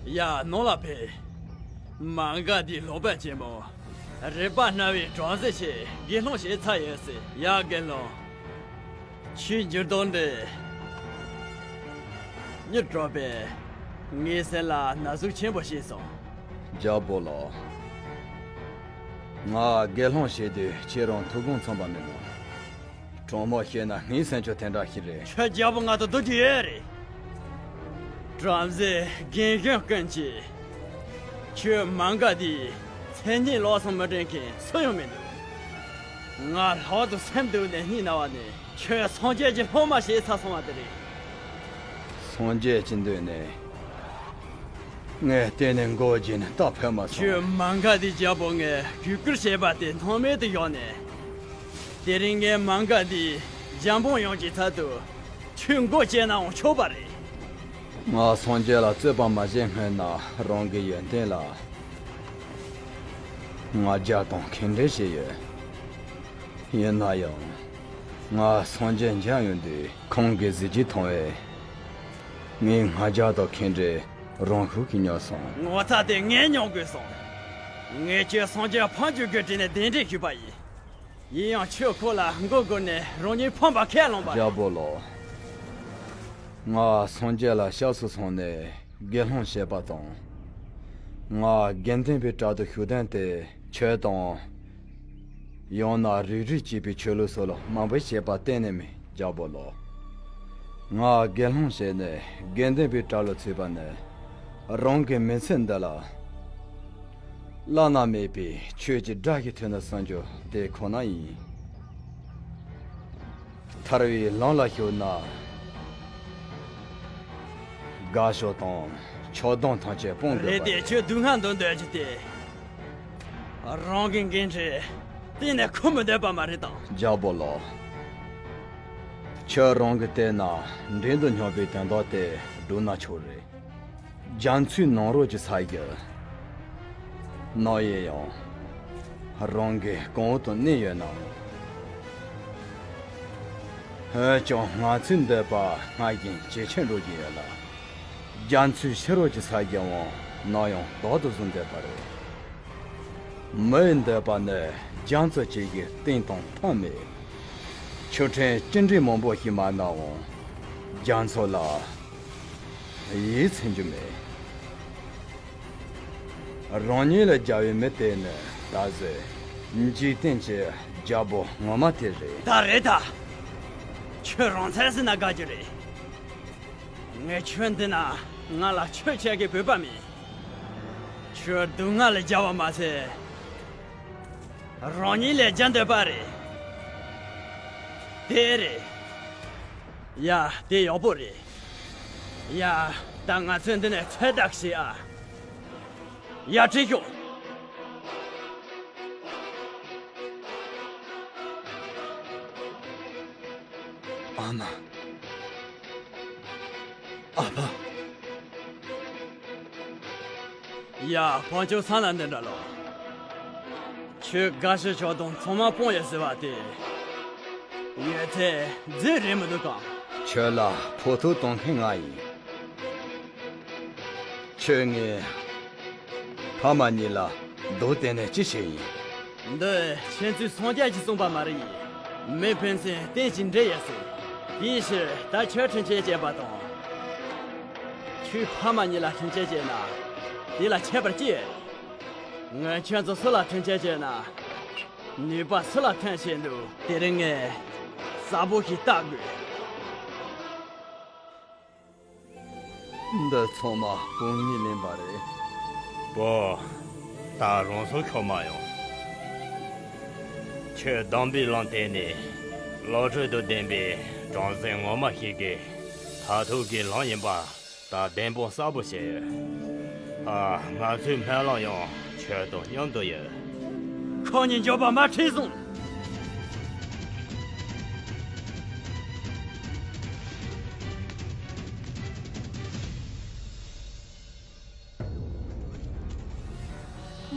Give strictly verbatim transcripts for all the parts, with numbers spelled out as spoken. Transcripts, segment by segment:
ཡ། ནང་ལ་ཕེབས། མ་འགའ་དེའི་ལྷག་པ་ཆེན་མོ། རིག་པ་སྣང་བའི་བྲམ་ཟེ་ཞིག་དགེ་སློང་བྱས་ཚར་ཡོད་ཟེར། ཡ། དགེ་སློང་། ཁྱོད་འགྱུར་ལྡོག་འདི་མྱུར་གྲོགས་པས་ངའི་སེམས་ལ་ན་ཟུག་ཆེན་པོ་བྱས་སོང་། རྒྱལ་པོ་ལགས། ང་དགེ་སློང་བྱེད་དུས་ཁྱེད་རང་ཐུགས་དགོངས་ཚོམས་པ་མིན་ནམ། དྲང་མོ་བཤད་ན་ངའི་སེམས་ཁྱོད་དེ་འདྲ་ཞིག་རེད། ཁྱོད་རྒྱལ་པོ་ང་དང་སྡུག་རྒྱུ་ཡོད་རེད། བྲམ་ཟེ་རྒན་གཞོན་ཀུན་གྱིས་ཁྱོད་མ་འགའ་དེའི་མཚན་སྙན་ལག་ཟུང་མི་འདྲེན་མཁན་སུ་ཡང་མི་འདུག། ང་ལྷག་ཏུ་སེམས་སྡུག་ནས་སྙིང་ན་བ་ནས། ཁྱོད་སངས་རྒྱས་ཀྱི་སློབ་མ་བྱས་ཚར་སོང་བ་དེ་རེད། སངས་རྒྱས་ཀྱི་མདུན་ནས་ངས་གཏན་ནས་མགོ་བོ་དགྱེ་ནས་ལྟ་ཕོད་མ་སོང་། ཁྱོད་མ་འགའ་དེའི་རྒྱལ་པོ་ངས་གུས་བཀུར་བྱས་པ་དེ་སྣང་མེད་དུ་བཞག་ནས། དེ་རིང་ངས་མ་འགའ་དེའི་རྒྱལ་འབངས་ཡོངས་ཀྱི་ཚབ་ཏུ་ཁྱོད་མགོ་བཅད་ནའང་ཆོག་པ་རེད། ང་སངས་རྒྱས་ལ་རྩོད་པ་མ་བྱས་སྔོན་ན་རང་གི་ཡོན་ཏན་ལ་ང་རྒྱལ་དང་ཁེངས་དྲེགས་བྱས་ཡོད། ཡིན་ན་ཡང་། ང་སངས་རྒྱས་འཇམ་ཡོང་དུས་ཁོང་གི་གཟི་བརྗིད་མཐོང་བས། ངའི་ང་རྒྱལ་དང་ཁེངས་དྲེགས་རང་ཤུགས་ཀྱིས་ཉམས་སོང་། ངོ་ཚ་དེ་ངས་མྱོང་དགོས་སོང་། ངས་ཁྱོད་སངས་རྒྱས་ཕམ་བཅུག་དགོས་དྲན་ནས་གདན་འདྲེན་ཞུས་པ་ཡིན། ཡིན་ཡང་ཁྱོད་ཁོ་ལ་མགོ་སྒུར་ནས་རང་ཉིད་ཕམ་པ་ཁས་བླངས་པ་རེད། རྒྱལ་པོ་ལགས། ང་སངས་རྒྱས་ལ་སྐྱབས་སུ་སོང་ནས་དགེ་སློང་བྱས་པ་དང་། ང་དགེ་ལྡན་པའི་གྲལ་དུ་ཞུགས་དོན་དེ་ཆོས་དང་། ཡང་ན་རིགས་རུས་གཅིག་པའི་ཆོས་ལུགས་སོགས་ལ་དམའ་འབེབས་བྱས་པ་གཏན་ནས་མིན། རྒྱལ་པོ་ལགས། ང་དགེ་སློང་བྱས་ནས་དགེ་ལྡན་པའི་གྲལ་ལ་ཚུད་པ་ནི། རང་གི་མི་ཚེ་འདི་ལ་བླ་ན་མེད་པའི་ཆོས་ཀྱི་སྒྲ་ཞིག་ཐོས་ན་བསམ་རྒྱུ་དེ་ཁོ་ན་ཡིན། ཐར་བའི་ལམ་ལ་ཞུགས་ན། དགའ་ཕྱོགས་དང་ཆགས་སྡང་ཐམས་ཅད་སྤོང་དགོས་པ་རེད། རེད་དེ། ཁྱོད་སྡུག་བསྔལ་འདོད་འདོད་ཀྱི་དེ། རང་གི་འགན་འཁྲི་གཏན་ནས་འཁུར་མི་འདོད་པ་མ་རེད་དམ། རྒྱལ་པོ་ལགས། ཁྱོད་རང་གིས་བལྟས་ན་འབྲིང་དུ་སྙམ་པའི་དོན་དག་དེ་བསྒྲུབས་ན་ཆོག་རེད། རྒྱ་མཚོའི་ནང་རོལ་གྱི་ས་རྒྱུ། ནམ་ཡིན་ཡང་རང་གི་གོང་འོག་ཏུ་གནས་ཡོད་ནའང་། འོན་ཀྱང་ང་ཚོའི་འདོད་པ་སྔར་བཞིན་ཇེ་ཆེར་འགྲོ་བཞིན་ཡོད་ལ། རྒྱ་མཚོའི་ཕྱི་རོལ་གྱི་ས་རྒྱུའང་ནམ་ཡང་བདག་ཏུ་བཟུང་བསྡད་པ་རེད། མིའི་འདོད་པ་ནི་རྒྱ་མཚོ་ཇི་བཞིན་གཏིང་དང་མཐའ་མེད། ཆུ་ཕྲན་ཅི་འདྲའི་མང་པོ་ཞིག་མ་ནའང་རྒྱ་མཚོ་ལ་ཡིད་ཚིམ་རྒྱུ་མེད། རང་ཉིད་ལ་རྒྱལ་བའི་མི་དེ་ནི་ད་གཟོད་འཇིག་རྟེན་གྱི་རྒྱལ་པོ་ངོ་མ་དེ་རེད། ད་རེད་ད། ཁྱོད་རང་མཚན་ཟིན་ན་དགའ་རྒྱུ་རེད། ངས་ཁྱོད་འདི་ན་ང་ལ་ཆོས་བྱེད་མཁན་བོད་པ་མིན། ཁྱོད་སྡུག་བསྔལ་ལས་རྒྱལ་བ་མ་ཟད། རང་ཉིད་ལས་རྒྱལ་འདོད་པ་རེད། དེ་རེད། ཡ། དེ་ཡག་པོ་རེད། ཡ། ད་ང་ཚོས་འདི་ནས་ཚོད་ལྟ་བྱེད་ཨ། ཡ། ཁྲིད་ཤོག། ཨ་མ། ཨ་ཕ། ཡ། ཕ་ཆོས་ཚང་ལ་འདི་འདྲ་ལོ། ཁྱོད་དགའ་ཞིང་ཆགས་སྡང་ཚང་མ་སྤངས་ཡོད་ཟེར་བ་དེ། ཡོད་ཚད་རྫུན་རེད་མི་འདུག་གམ། ཁྱོད་ལ་ཕོག་ཐུག་གཏོང་མཁན་ང་ཡིན། ཁྱོད་ངའི་ཕ་མ་གཉིས་ལ་སྡུག་བསྟན་ནས་ཅི་བྱེད་ཡིན། འདི་ཁྱེད་ཚོའི་སངས་རྒྱས་ཀྱིས་གསུངས་པ་མ་རེད། མི་ཕན་ཚུན་བསྟེན་ཞིང་འབྲེལ་ཡོད་ཟེར། དེའི་ཕྱིར་ད་ཁྱོད་དྲིན་ཆེན་བྱེད་པ་དང་། ཁྱོད་ཕ་མ་གཉིས་ལ་དྲིན་ཆེན་བྱས་ན། དེ་ལ་ཁྱད་པར་ཅི་ཡོད། ངས་ཁྱོད་ཚོ་སུ་ལ་དྲིན་ཆེན་བྱས་ན། ནུས་པ་སུ་ལ་ཐོན་བྱས་འདུག། དེ་རིང་ངས་གསལ་པོ་ཞིག་བལྟ་དགོས། འདི་ཚང་མ་བུ་གཉིས་ལེན་པ་རེད། བུ། ད་རང་སྲོག་ཤོར་མ་ཡོང་། ཁྱོད་སྡོམ་པའི་ལམ་དེ་ནི་བློ་གྲོས་དང་ལྡན་པའི་བྲམ་ཟེ་ངོ་མ་ཞིག་གི་མཐར་ཐུག་གི་ལམ་ཡིན་པ་ད་བདེན་དཔང་གསལ་པོ་བྱས་ཡོད། ཨ། ང་ཚོའི་སྨོན་ལམ་ཡང་ཁྱོད་དང་མཉམ་དུ་ཡོད། ཁོ་གཉིས་མགྱོགས་པ་མར་ཁྲིད་སོང་།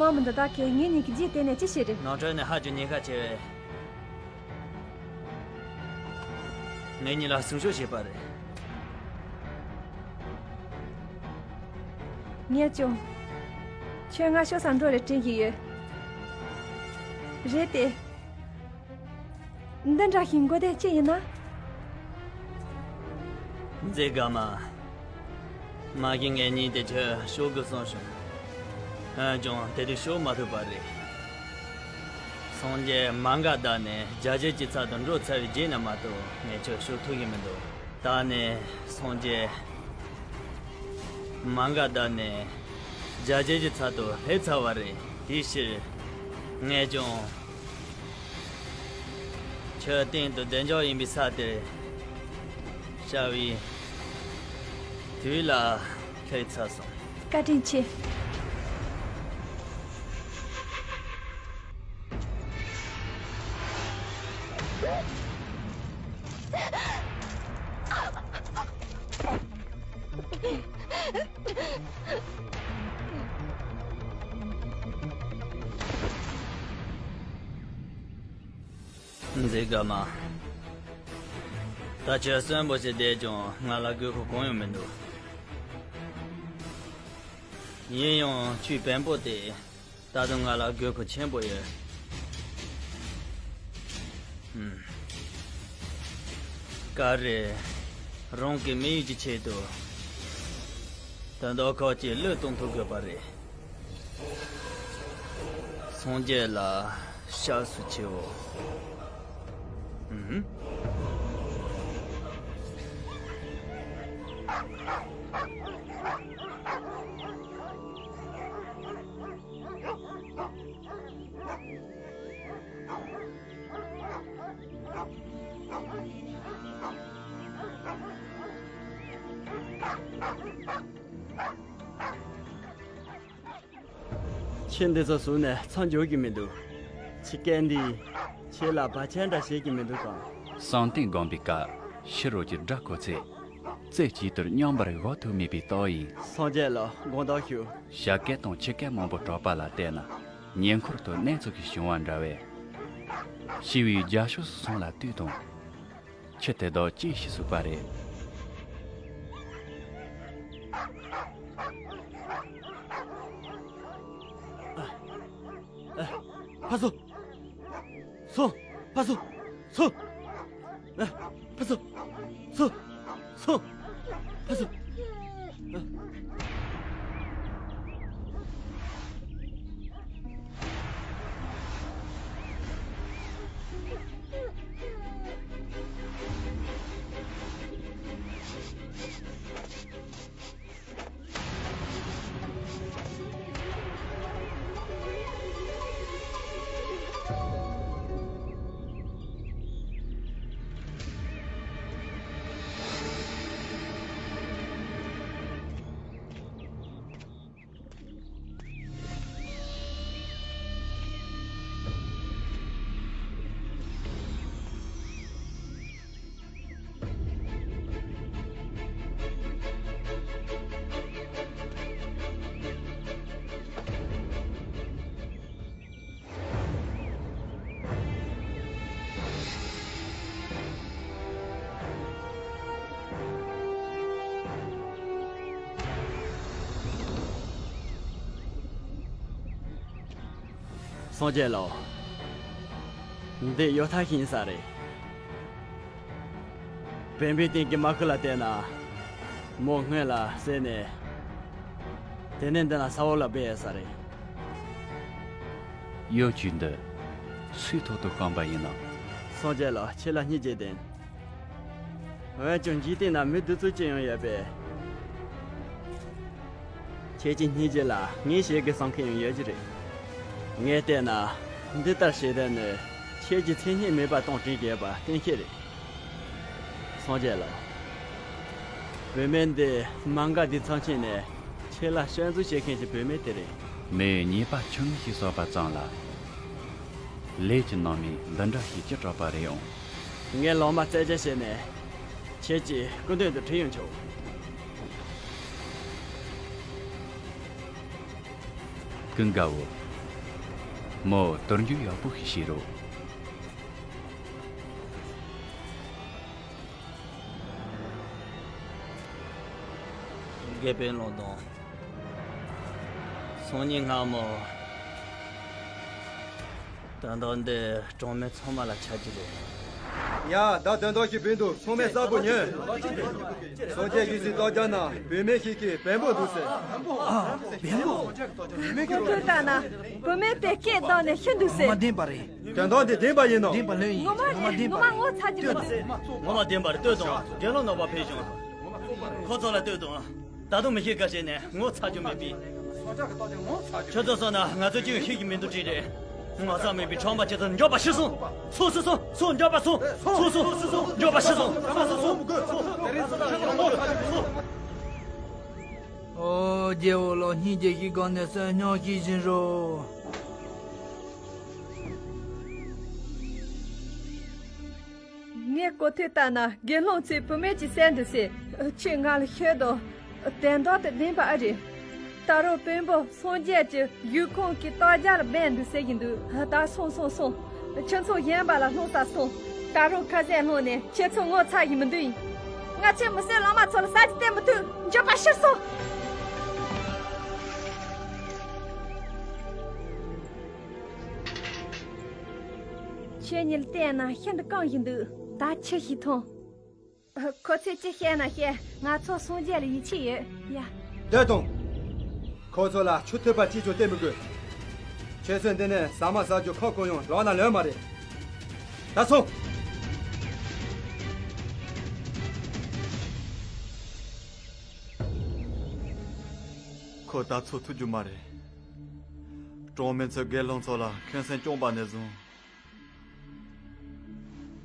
དམག་མི་འདི་དག་གིས་ངེད་གཉིས་ཀྱི་རྗེས་དེད་ནས་ཅི་བྱེད་རེད། ནང་ཁྲོལ་ནས་ཧ་ཅང་ཉེན་ཁ་ཆེ་བས། ངེད་གཉིས་ལ་སྲུང་སྐྱོབ་བྱེད་པ་རེད། ངས་ཀྱང་ཁྱོད་སྔ་ཕྱོགས་སུ་འགྲོ་རེ་དྲན་གྱི་ཡོད། རེད་དེ། འདི་འདྲ་ཞིག་མགོ་བདེ་ཅི་ཡིན་ན། མཛེས་དགའ་མ། མ་གཞི་ངེད་གཉིས་དེ་ཆོས་ཤོག་དགོས་བསམ་བྱུང་། འོན་ཀྱང་དེ་དུས་ཤོག་མ་ཐུབ་པ་རེད། སངས་རྒྱས་མ་འགའ་བདག་ནས་རྒྱ་ཇེ་ཀྱི་ཚལ་དུ་འགྲོ་ཚར་བའི་རྗེས་ནས་མ་གཏོགས་ངས་ཁྱོད་ཤོག་ཐུབ་ཀྱི་མི་འདུག་ད་ནས་སངས་རྒྱས་མ་འགའ་བདག་ནས་རྒྱ་ཇེ་ཀྱི་ཚལ་དུ་སླེབས་ཚར་བ་རེད། དེའི་ཕྱིར་ངས་ཀྱང་ཁྱོད་སྟེང་དུ་བདེ་འཇགས་ཡིན་པའི་ས་དེར་བཅར་བའི་དུས་ལ་སླེབས་ཚར་སོང་། བཀའ་དྲིན་ཆེ། མཛེས་དགའ་མ། ད་ཁྱོད་གསོན་པོ་ཞིག་བསྡད་ཀྱང་ང་ལ་དགོས་མཁོ་གང་ཡང་མི་འདུག་ཡིན་ཡང་ཁྱོད་བེམ་པོ་དེ་ད་དུང་ང་ལ་དགོས་མཁོ་ཆེན་པོ་ཡོད། ཧུམ། ག་རེ། རང་གི་མི་ཡུལ་གྱི་ཆེད་དུ་དོན་དག་ཁག་ཅིག་བློས་གཏོང་ཐུབ་དགོས་པ་རེད། སངས་རྒྱས་ལ་སྐྱབས་སུ་མཆིའོ། ཧུམ། ཁྱེད་འདི་ཚོ་བཟུང་ནས་ཚང་འཇོག་གི་མི་འདུག་ཁྱི་སྐད་འདིས་ཁྱེད་ལ་བར་ཆད་འདྲ་བྱེད་ཀྱི་མི་འདུག་གམ། བསམ་གཏན་སྒོམ་པའི་སྐབས་ཕྱི་རོལ་གྱི་དགྲ་ཁོ་ཚོས་རྩེ་གཅིག་ཏུ་མཉམ་པར་འགོག་ཐུབ་མེད་པའི་རྟགས་ཡིན། སངས་རྒྱས་ལགས་དགོངས་དག་ཞུ། བྱ་སྐད་དང་ཁྱི་སྐད་མང་པོ་གྲགས་པ་ལ་བལྟས་ན་ཉེ་འཁོར་དུ་གནས་ཚུལ་ཞིག་བྱུང་བ་འདྲ་བས། ཞི་བའི་རྒྱ་ཕྱོགས་སུ་སོང་ལ་ལྟོས་དང་། ཁྱི་དེ་དག་ཅི་ཞིག་གསོད་པ་རེད། ཕར་སོང་། སོང་། ཕར་སོང་། སོང་། ཕར་སོང་། སོང་། སོང་། ཕར་སོང་། སངས་རྒྱས་ལགས། འདི་གཡོ་ཐབས་ཤིག་ཡིན་ས་རེད། བེམ་པོའི་སྟེང་གི་མ་ཁུ་ལ་བལྟས་ན། མོ་སྔོན་ལ་བསད་ནས། དེ་ནས་འདི་ན་ས་འོག་ལ་སྦས་ཡོད་ས་རེད། གཡོ་ཇུས་འདི་སུའི་ཐོག་ཏུ་བཤམས་པ་ཡིན་ནམ། སངས་རྒྱས་ལགས། ཁྱེད་ལ་སྙིང་རྗེ་ལྡན། འོན་ཀྱང་འཇིག་རྟེན་ན་མི་བདུད་རྩི་ཅན་ཡང་ཡོད་པས། ཁྱེད་ཀྱི་སྙིང་རྗེ་ལ་ངས་བྱེད་དགོས་བསམ་མཁན་ཡང་ཡོད་ཀྱི་རེད། ངས་བལྟས་ན་འདི་ལྟར་བྱེད་དོན་ནི་ཁྱེད་ཀྱི་མཚན་སྙན་མེད་པ་གཏོང་དྲན་བྱས་པ་གཏན་འཁེལ་རེད། སངས་རྒྱས་ལགས། བུད་མེད་འདི་མ་འགའ་འདི་ཚང་ཆེན་ནས་ཁྱེད་ལ་སྐྱོན་འཛུགས་བྱེད་མཁན་གྱི་བུད་མེད་དེ་རེད། མི་ཉེས་པ་ཆུང་ངུ་ཞིག་བསགས་པ་ཙམ་ལ། ལས་ཀྱི་ནང་མི་འདི་འདྲ་ཞིག་ཅི་དྲག་པ་རེད་ཨང་། ངས་ལོག་མ་བཙལ་རྒྱུ་བྱས་ནས་ཁྱེད་ཀྱི་སྐུ་མདུན་དུ་ཁྲིད་ཡོང་ཆོག་ཀུན་དགའ་བོ། མོ་དོར་འགྱུར་ཡག་པོ་ཞིག་བྱེད་རོགས། དགེ་འཕེལ་ལོ་དང་། སང་ཉིན་སྔ་མོ། དོན་དག་འདི་གྲོང་མི་ཚང་མ་ལ་ཆ་རྒྱུ་རེད། ཡ། ད་དོན་དག་ཞིག་བུད་འདུག་ཚང་མས་གསལ་པོ་ཉོན། སངས་རྒྱས་ཀྱི་སྲས་རྟ་རྒྱ་ན་བུད་མེད་ཞིག་གིས་བེམ་པོ་འདུག་ཟེར། ཨ། བེམ་པོ། གོ་ཐོས་ལྟར་ན་བུད་མེད་དེ་སྐད་བཏང་ནས་ཤི་འདུག་ཟེར། ངོ་མ་བདེན་པ་རེད། དོན་དག་འདི་བདེན་པ་ཡིན་ནམ། བདེན་པ་ལོས་ཡིན། ངོ་མ་རེད། ངོ་མ་ངོ་ཚ་རྒྱུ་མ་རེད། ངོ་མ་བདེན་པ་རེད། ལྟོས་དང་། དགེ་སློང་ནོར་བ་ཕེབས་བྱུང་། ཁོ་ཚོ་ལ་ལྟོས་དང་། ད་དུང་མི་ཤེས་ཁ་ཤས་ནས་ངོ་ཚ་རྒྱུ་མེད་པས། ཁྱོད་ཚོ་སོང་ན་ང་ཚོ་ཅིག་ཤེས་ཀྱི་མི་འདུག་ཅི་རེད། ང་ཚ་མེད་པའི་ཁྲོམ་པ་ཁྱེད་ཚོ་མགྱོགས་པ་ཤི་སོང་། སོང་སོང་སོང་སོང་། མགྱོགས་པ་སོང་། སོང་སོང་སོང་། མགྱོགས་པ་ཤི་སོང་། སོང་སོང་སོང་། ཨོ། རྒྱལ་བོ་ལགས། སྙིང་རྗེ་ཞིག་གང་ནས་སེམས་ཉམས་ཤིག་བཞིན་རོ། ངས་གོ་ཐོས་ལྟར་ན་དགེ་སློང་ཚོས་བུད་མེད་ཅིག་བསད་འདུག་ཟེར། ཁྱོས་ང་ལ་ཤོད་དོ། དོན་དག་དེ་བདེན་པ་ཨེ་རེད། ད་རུང་བེམ་པོ་སངས་རྒྱས་ཀྱི་ཡུལ་ཁོངས་ཀྱི་རྟ་རྒྱར་སྦས་འདུག་ཟེར་གྱི་འདུག་ད་སོང་སོང་སོང་། ཁྱོད་ཚོ་གཞན་པ་ལ་སློང་ས་སོང་། ད་རུང་ཁ་ཟས་སློང་ནས་ཁྱེད་ཚོ་ངོ་ཚ་ཡི་མི་འདུག་ང་ཚོས་མི་གསོད་ལག་དམར་ཚོ་ལ་ཟ་རྒྱུ་སྟེར་མི་ཐུབ། མགྱོགས་པ་ཤི་སོང་། ཁྱེད་གཉིས་ལ་བལྟས་ན་ཤིན་ཏུ་གང་ཞིག་འདུག་ད་ཆི་ཞིག་མཐོང་། ཁོ་ཚོས་ཅི་བཤད་ན་བཤད། ང་ཚོ་སངས་རྒྱས་ལ་ཡིད་ཆེས་ཡོད་ཡ། སྡོད་དང་། ཁོ་ཚོ་ལ་ཆུ་ཐིགས་པ་གཅིག་ཀྱང་སྟེར་མི་དགོས། ཁྱེད་ཚོས་འདི་ནས་ཟ་མ་ཟ་རྒྱུ་ཁ་བསྐོར་ཡང་ལག་ན་ལོན་མ་རེད། ད་སོང་། ཁོ་ད་ཚོ་ཐུབ་རྒྱུ་མ་རེད། གྲོང་མི་ཚོས་དགེ་སློང་ཚོ་ལ་འཁོན་སེམས་བཅངས་པ་ནས་བཟུང་།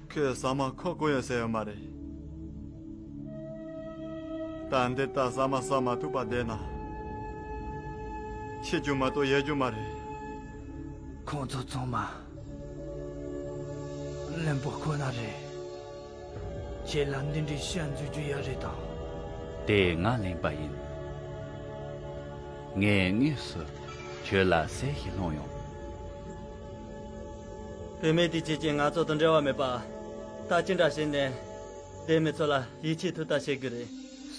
ཁོས་ཟ་མ་ཁ་བསྐོར་ཡང་ཟ་ཡོད་མ་རེད། ད་འདི་ལྟར་ཟ་མ་ཟ་མ་ཐུབ་པ་བསྡད་ན། ཤི་རྒྱུ་མ་གཏོགས་ཡལ་རྒྱུ་མ་རེད། ཁོང་ཚོ་ཚང་མ་བླུན་པོ་ཁོ་ན་རེད། ཁྱེད་ལ་འདི་འདྲའི་ཤ་འཛུལ་རྒྱུ་ཡོད་རེད་དམ། དེ་ང་གླེན་པ་ཡིན། ངས་དངོས་སུ་ཁྱོད་ལ་ཟས་ཤིག་སློང་ཡོང་། བུད་མེད་དེ་ཁྱེད་ཀྱིས་ང་ཚོ་དང་འབྲེལ་བ་མེད་པ། ད་ཅི་འདྲ་བྱས་ནས་སྡེ་མི་ཚོ་ལ་ཡིད་ཆེས་ཐུབ་ཐབས་བྱེད་དགོས་རེད།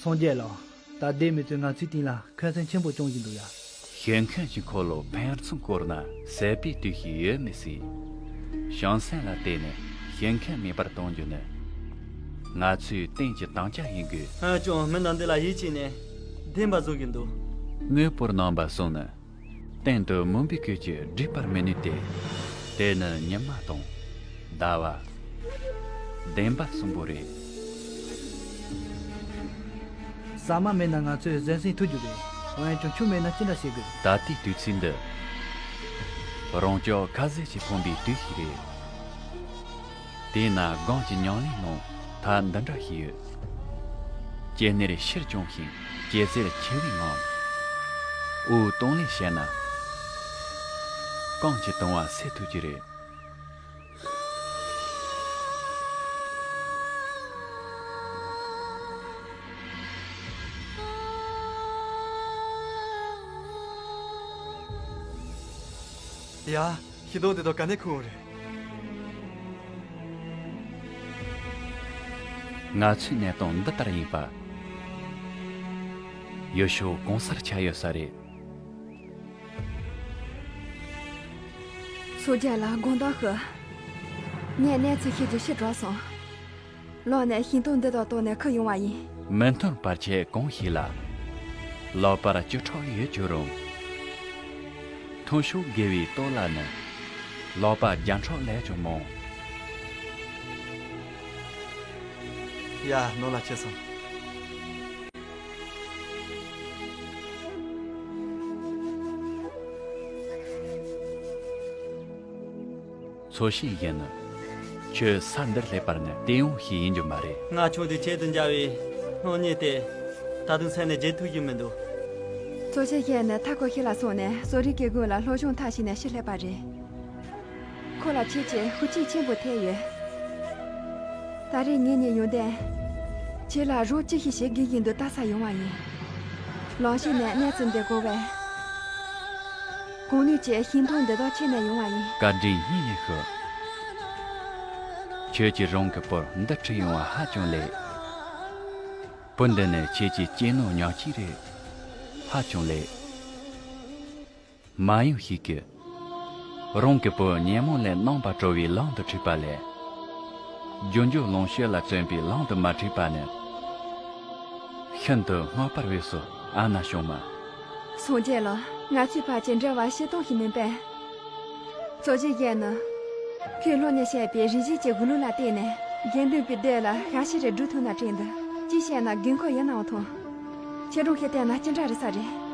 སངས་རྒྱས་ལགས། ད་སྡེ་མི་ཚོས་ང་ཚོའི་སྟེང་ལ་འཁོན་སེམས་ཆེན་པོ་བཅངས་བཞིན་འདུག་ཡ། ཞེན་ཁོན་གྱི་འཁོར་ལོ་ཕན་ཚུན་བསྐོར་ན་ཟད་པའི་དུས་ཤིག་ཡོད་མི་སྲིད། བྱང་སེམས་ལ་བརྟེན་ནས་ཞེན་ཁོན་མེད་པར་གཏོང་རྒྱུ་ནི། ང་ཚོའི་གཏན་གྱི་དམ་བཅའ་ཡིན་དགོས། འོན་ཀྱང་མི་རྣམས་འདི་ལ་ཡིད་ཆེས་ནས་བདེན་པ་བཟོ་གི་འདུག་དངོས་པོར་སྣང་བ་གསུམ་ནི། སྟེང་དུ་མུན་པའི་ཁུར་གྱིས་བསྒྲིབས་པར་མི་ནུས་ཏེ། དེ་ནི་ཉི་མ་དང་། ཟླ་བ། བདེན་པ་གསུམ་པོ་རེད། ཟ་མ་མེད་ན་ང་ཚོས་གཟན་སྲིན་འཐུ་རྒྱུ་རེད། འོན་ཀྱང་ཆུ་མེད་ན་ཅི་འདྲ་བྱེད་དགོས། ད་ལྟའི་དུས་ཚོད་འདི། རང་ཅག་ཁ་ཟས་ཀྱིས་ཕོངས་པའི་དུས་ཤིག་རེད། དེས་ན་སྒོམ་གྱི་ཉམས་ལེན་ནང་ཐབས་འདི་འདྲ་ཞིག་ཡོད། སྐྱེ་ནས་ཕྱིར་བྱུང་ཞིང་སྐྱེ་ཚད་ཆེ་བའི་ངང་། དབུགས་གཏོང་ལེན་བྱས་ན། རྐང་གི་དུང་བ་སེལ་ཐུབ་ཀྱི་རེད། ཡ། ཤིང་སྡོང་འདི་དག་ག་ནས་ཁུར་ཡོང་རེད། ང་ཚོའི་གནས་སྟངས་འདི་ལྟར་ཡིན་པ། ཡུལ་ཤུལ་གང་སར་ཁྱབ་ཡོད་ས་རེད། སངས་རྒྱས་ལ་དགོངས་དག་ཞུ། ངས་གནས་ཚུལ་ཤེས་རྒྱུ་ཕྱིར་འགྲོ་སོང་། ལམ་ནས་ཤིང་སྡོང་འདི་དག་བཏོན་ནས་ཁུར་ཡོང་བ་ཡིན། མི་མཐུན་བར་ཆད་གང་ཞིག་ལ། ལག་པར་བཅུ་ཕྲག་ཡོད་ཀྱང་རུང་། མཐུན་ཕྱོགས་དགེ་བའི་སྟོབས་ལ་ནི། ལག་པ་བརྒྱ་ཕྲག་ལས་ཀྱང་མང་། ཡ། ནང་ལ་ཁྱེར་སོང་། ཚོ་ཤེས་ཡིན་ནི། ཁྱོད་ས་འདིར་སླེབས་པར་ནི་དེ་ཡང་ཞིག་ཡིན་རྒྱུ་མ་རེད། ང་ཆུང་དུས་ཁྱེད་དང་མཇལ་བའི་སློབ་གཉེར་དེ་ད་དུང་སེམས་ནས་བརྗེད་ཐུབ་ཀྱི་མི་འདུག་ཚོ་ཤེས་ཡིན་ནི་མཐའ་འཁོར་ཤེས་ལ་སོང་ནས་གསོ་རིག་གི་སྒོ་ལ་སློབ་སྦྱོང་མཐར་ཕྱིན་ནས་ཕྱིར་སླེབས་པ་རེད། ཁོ་ལ་ཁྱེད་ཀྱིས་ཤུགས་རྐྱེན་ཆེན་པོ་ཐེབས་ཡོད། ད་རེས་ངེད་གཉིས་ཡོང་དུས། ཁྱེད་ལ་རོགས་ཅི་ཞིག་བྱེད་དགོས་ཀྱི་འདུག་ལྟ་ས་ཡོང་བ་ཡིན། ལམ་ཤེས་ནས་གནས་ཚུལ་འདི་གོ་བས། གང་ནུས་ཀྱིས་ཤིང་སྡོང་འདི་དག་ཁྱེར་ནས་ཡོང་བ་ཡིན། བཀའ་དྲིན་སྙིང་ནས་ཞུ། ཁྱོད་ཀྱིས་རང་གི་བུར་འདི་ཁྲིད་ཡོང་བ་ཧ་ཅང་ལེགས། བུ་འདི་ནི་ཁྱེད་ཀྱི་གཅེས་ནོར་ཉག་གཅིག་རེད། ཧ་ཅང་ལེགས། མ་ཡུམ་ཞིག་གིས། རང་གི་བུ་ཉོན་མོངས་ལས་རྣམ་པར་གྲོལ་བའི་ལམ་དུ་ཁྲིད་པ་ལས། རྒྱུ་འབྱོར་ལོངས་སྤྱོད་ལ་བརྩོན་པའི་ལམ་དུ་མ་ཁྲིད་པ་ནི། ཤིན་ཏུ་སྔོན་པར་འོས་སོ། ཨ་ན་ཞུང་མ། སངས་རྒྱས་ལགས། ང་ཚོའི་ཕ་ཆེ་འདྲ་བ་ཤེས་སྟངས་ཤིག་མིན་པས། གཙོ་ཆེ་ཡས་ནི། ཁོས་སློབ་གཉེར་བྱས་པའི་རིག་གཞིས་ཀྱི་གུ་ལུ་ལ་བརྟེན་ནས་དགེ་འདུན་པའི་སྡེ་ལ་ཤ་ཤི་རེ་སྒྲུབ་ཐུབ་ན་དྲན་འདུག་ཅི་བཤད་ན་དགོས་མཁོ་ཡིན་ནའང་ཐོང་། ཁྱེད་རང་ཤེས་བལྟས་ན་ཅི་འདྲ་རེད་ས་རེད།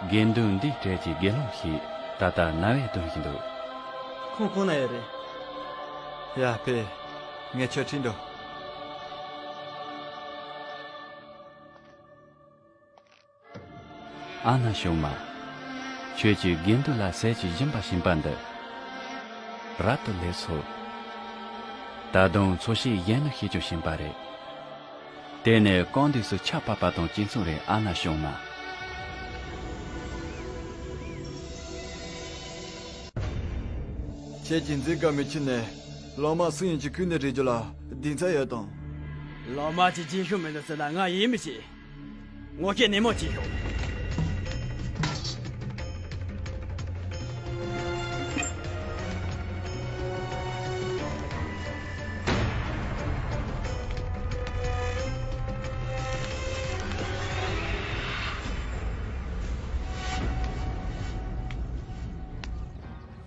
དགེ་འདུན་འདིའི་གྲས་ཀྱི་དགེ་སློང་ཞིག་ད་ལྟ་རྣ་བས་འདོན་བཞིན་འདུག་ཁོང་ཁོང་ན་ཡོད་རེད། ཡ་ཕེ། ངས་ཁྱོད་ཁྲིད་འགྲོ། ཨ་ན་ཞུང་མ། ཁྱོད་ཀྱིས་དགེ་འདུན་ལ་ཟས་ཀྱི་སྦྱིན་པ་བྱིན་པ་འདི། རབ་ཏུ་ལེགས་སོ། ད་དུང་འཚོ་བྱེད་གཞན་ནི་བྱེད་རྒྱུ་བྱིན་པ་རེད། དེ་ནི་གང་འདོད་སུ་ཆར་བབས་པ་དང་གཅིག་མཚུངས་རེད། ཨ་ན་ཞུང་མ། ཁྱེད་ཀྱིས་མཛེས་དགའ་མི་ཁྱིམ་ནས་ལོ་མ་སུ་ཡིན་གྱི་ཁུལ་ནས་རེད་རྒྱུ་ལ་གདེང་ཚད་ཡོད་དམ། ལོ་མ་གཅིག་རྗེས་ཤུལ་མི་འདུག་ཟེར་ན་ང་ཡིད་མི་ཆེས། ངོ་ཤེས་ནན་མོ་བྱེད་ཤོག་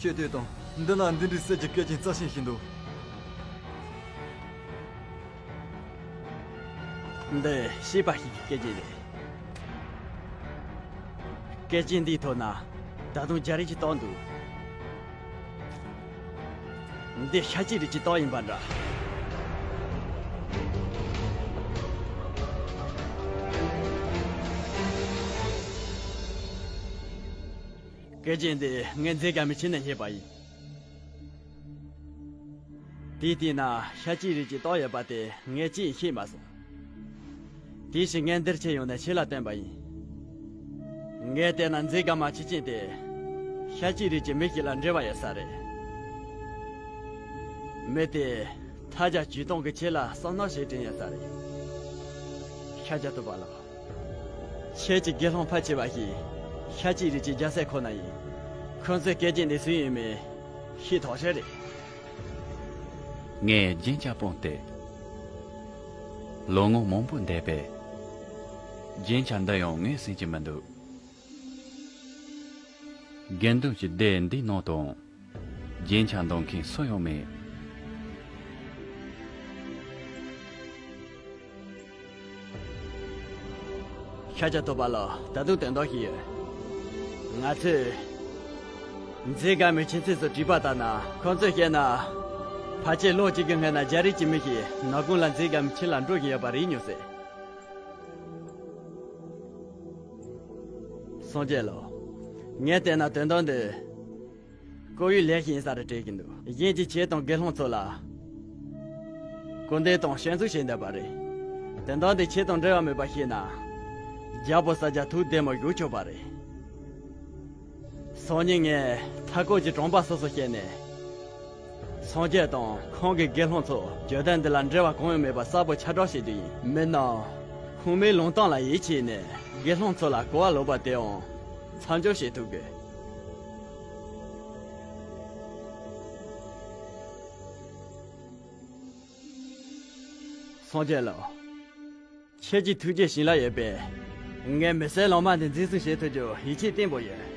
ཁྱོད་ལྟོས་དང་། འདི་ན་འདི་འདྲའི་གསེར་གྱི་སྐེ་ཅན་རྩ་ཤིང་ཞིག་འདུག་འདི་ཤེས་པ་ཞིག་གི་སྐེ་ཅན་རེད། སྐེ་ཅན་འདིའི་ཐོག་ན་ད་དུང་རྒྱ་རིགས་ཀྱི་རྟགས་འདུག་འདི་ཤ་ཅིག་རིགས་ཀྱི་རྟགས་ཡིན་པ་འདྲ། སྐེ་ཅན་འདི་ངས་མཛེས་དགའ་མི་ཁྱིམ་ནས་རྙེད་པ་ཡིན། དེའི་སྟེང་ན་ཤ་ཅིག་རིགས་ཀྱི་རྟགས་ཡོད་པ་དེ་ངས་ཅིས་ཤེས་མ་སོང་། དེའི་ཕྱིར་ངས་འདིར་ཁྱེར་ཡོང་ནས་ཁྱེད་ལ་སྟོན་པ་ཡིན། ངས་བལྟས་ན་མཛེས་དགའ་མི་ཁྱིམ་དེ་ཤ་ཅིག་རིགས་ཀྱི་མི་ཞིག་ལ་འབྲེལ་བ་ཡོད་ས་རེད། མི་དེས་ཐལ་སྦྱར་བྱོས་གཏོང་གིས་ཁྱེད་ལ་བསམ་མནོ་ཞིག་དྲན་ཡོད་ས་རེད། ཤཱཀྱ་ཐུབ་པ་ལགས། ཁྱེད་ཀྱི་དགེ་སློང་ཕལ་ཆེ་བ་ཞིག་ཤ་ཅིག་རིགས་ཀྱི་རྒྱལ་སྲས་ཁོ་ན་ཡིན། ཁོ་ཚོས་སྐེ་ཅན་འདི་སུའི་ཡིན་མིན་ཤེས་ཐག་ཆོད་རེད། ངས་རྒྱན་ཆ་སྤངས་ཏེ། ལོ་ངོ་མང་པོ་འདས་པས། རྒྱན་ཆ་འདི་ཡང་ངས་ཟིན་གྱི་མི་འདུག་དགེ་འདུན་གྱི་སྡེ་འདིའི་ནང་དུ་རྒྱན་ཆ་འདོན་མཁན་སུ་ཡང་མེད། ཤཱཀྱ་ཐུབ་པ་ལགས། ད་དུང་དོན་དག་ཞིག་ཡོད། ང་ཚོས་མཛེས་དགའ་མི་ཁྱིམ་མཚེས་སུ་དྲིས་པ་ལྟར་ན། ཁོང་ཚོས་བཤད་ན། ཕལ་ཆེར་ལོ་གཅིག་གི་སྔོན་ན་རྒྱ་རིགས་ཀྱི་མི་ཞིག་ནག་ཁུང་ལ་མཛེས་དགའ་མི་ཁྱིམ་ལ་འགྲོ་བཞིན་ཡོད་པ་རིག་མྱོང་ཟེར། སངས་རྒྱས་ལགས། ངས་བལྟས་ན་དོན་དག་འདི་སྐུ་ཡོན་ལེགས་ཤིག་ཡིན་ས་རེད་དྲན་གྱི་འདུག་གཞན་གྱིས་ཁྱེད་དང་དགེ་སློང་ཚོ་ལ་སྐུར་འདེབས་དང་སྐྱོན་འཛུགས་བྱས་བསྡད་པ་རེད། དོན་དག་འདི་ཁྱེད་དང་འབྲེལ་བ་མེད་པ་ཤེས་ན། རྒྱལ་པོ་ས་སྐྱ་ཐུགས་བདེ་མོ་བཞུགས་ཆོག་པ་རེད། སང་ཉིན་ངས་མཐའ་འཁོབ་ཀྱི་གྲོང་པ་སོ་སོ་བཤད་ནས། སངས་རྒྱས་དང་ཁོང་གི་དགེ་སློང་ཚོ་བརྗོད་དོན་འདི་ལ་འབྲེལ་བ་གང་ཡང་མེད་པ་གསལ་པོ་ཁྱབ་བསྒྲགས་བྱེད་རྒྱུ་ཡིན། མིན་ན། ཁུངས་མེད་ལུང་སྟོང་ལ་ཡིད་ཆེས་ནས་དགེ་སློང་ཚོ་ལ་གོ་བ་ལོག་པ་དེའང་མཚམས་འཇོག་བྱེད་ཐུབ་དགོས། སངས་རྒྱས་ལགས། ཁྱེད་ཀྱི་ཐུགས་རྗེ་བྱིན་རླབས་ཡོད་པས། ངས་མི་སེར་ལོ་མ་འདི་འཛིན་བཟུང་བྱེད་ཐུབ་རྒྱུར་ཡིད་ཆེས་བརྟན་པོ་ཡོད།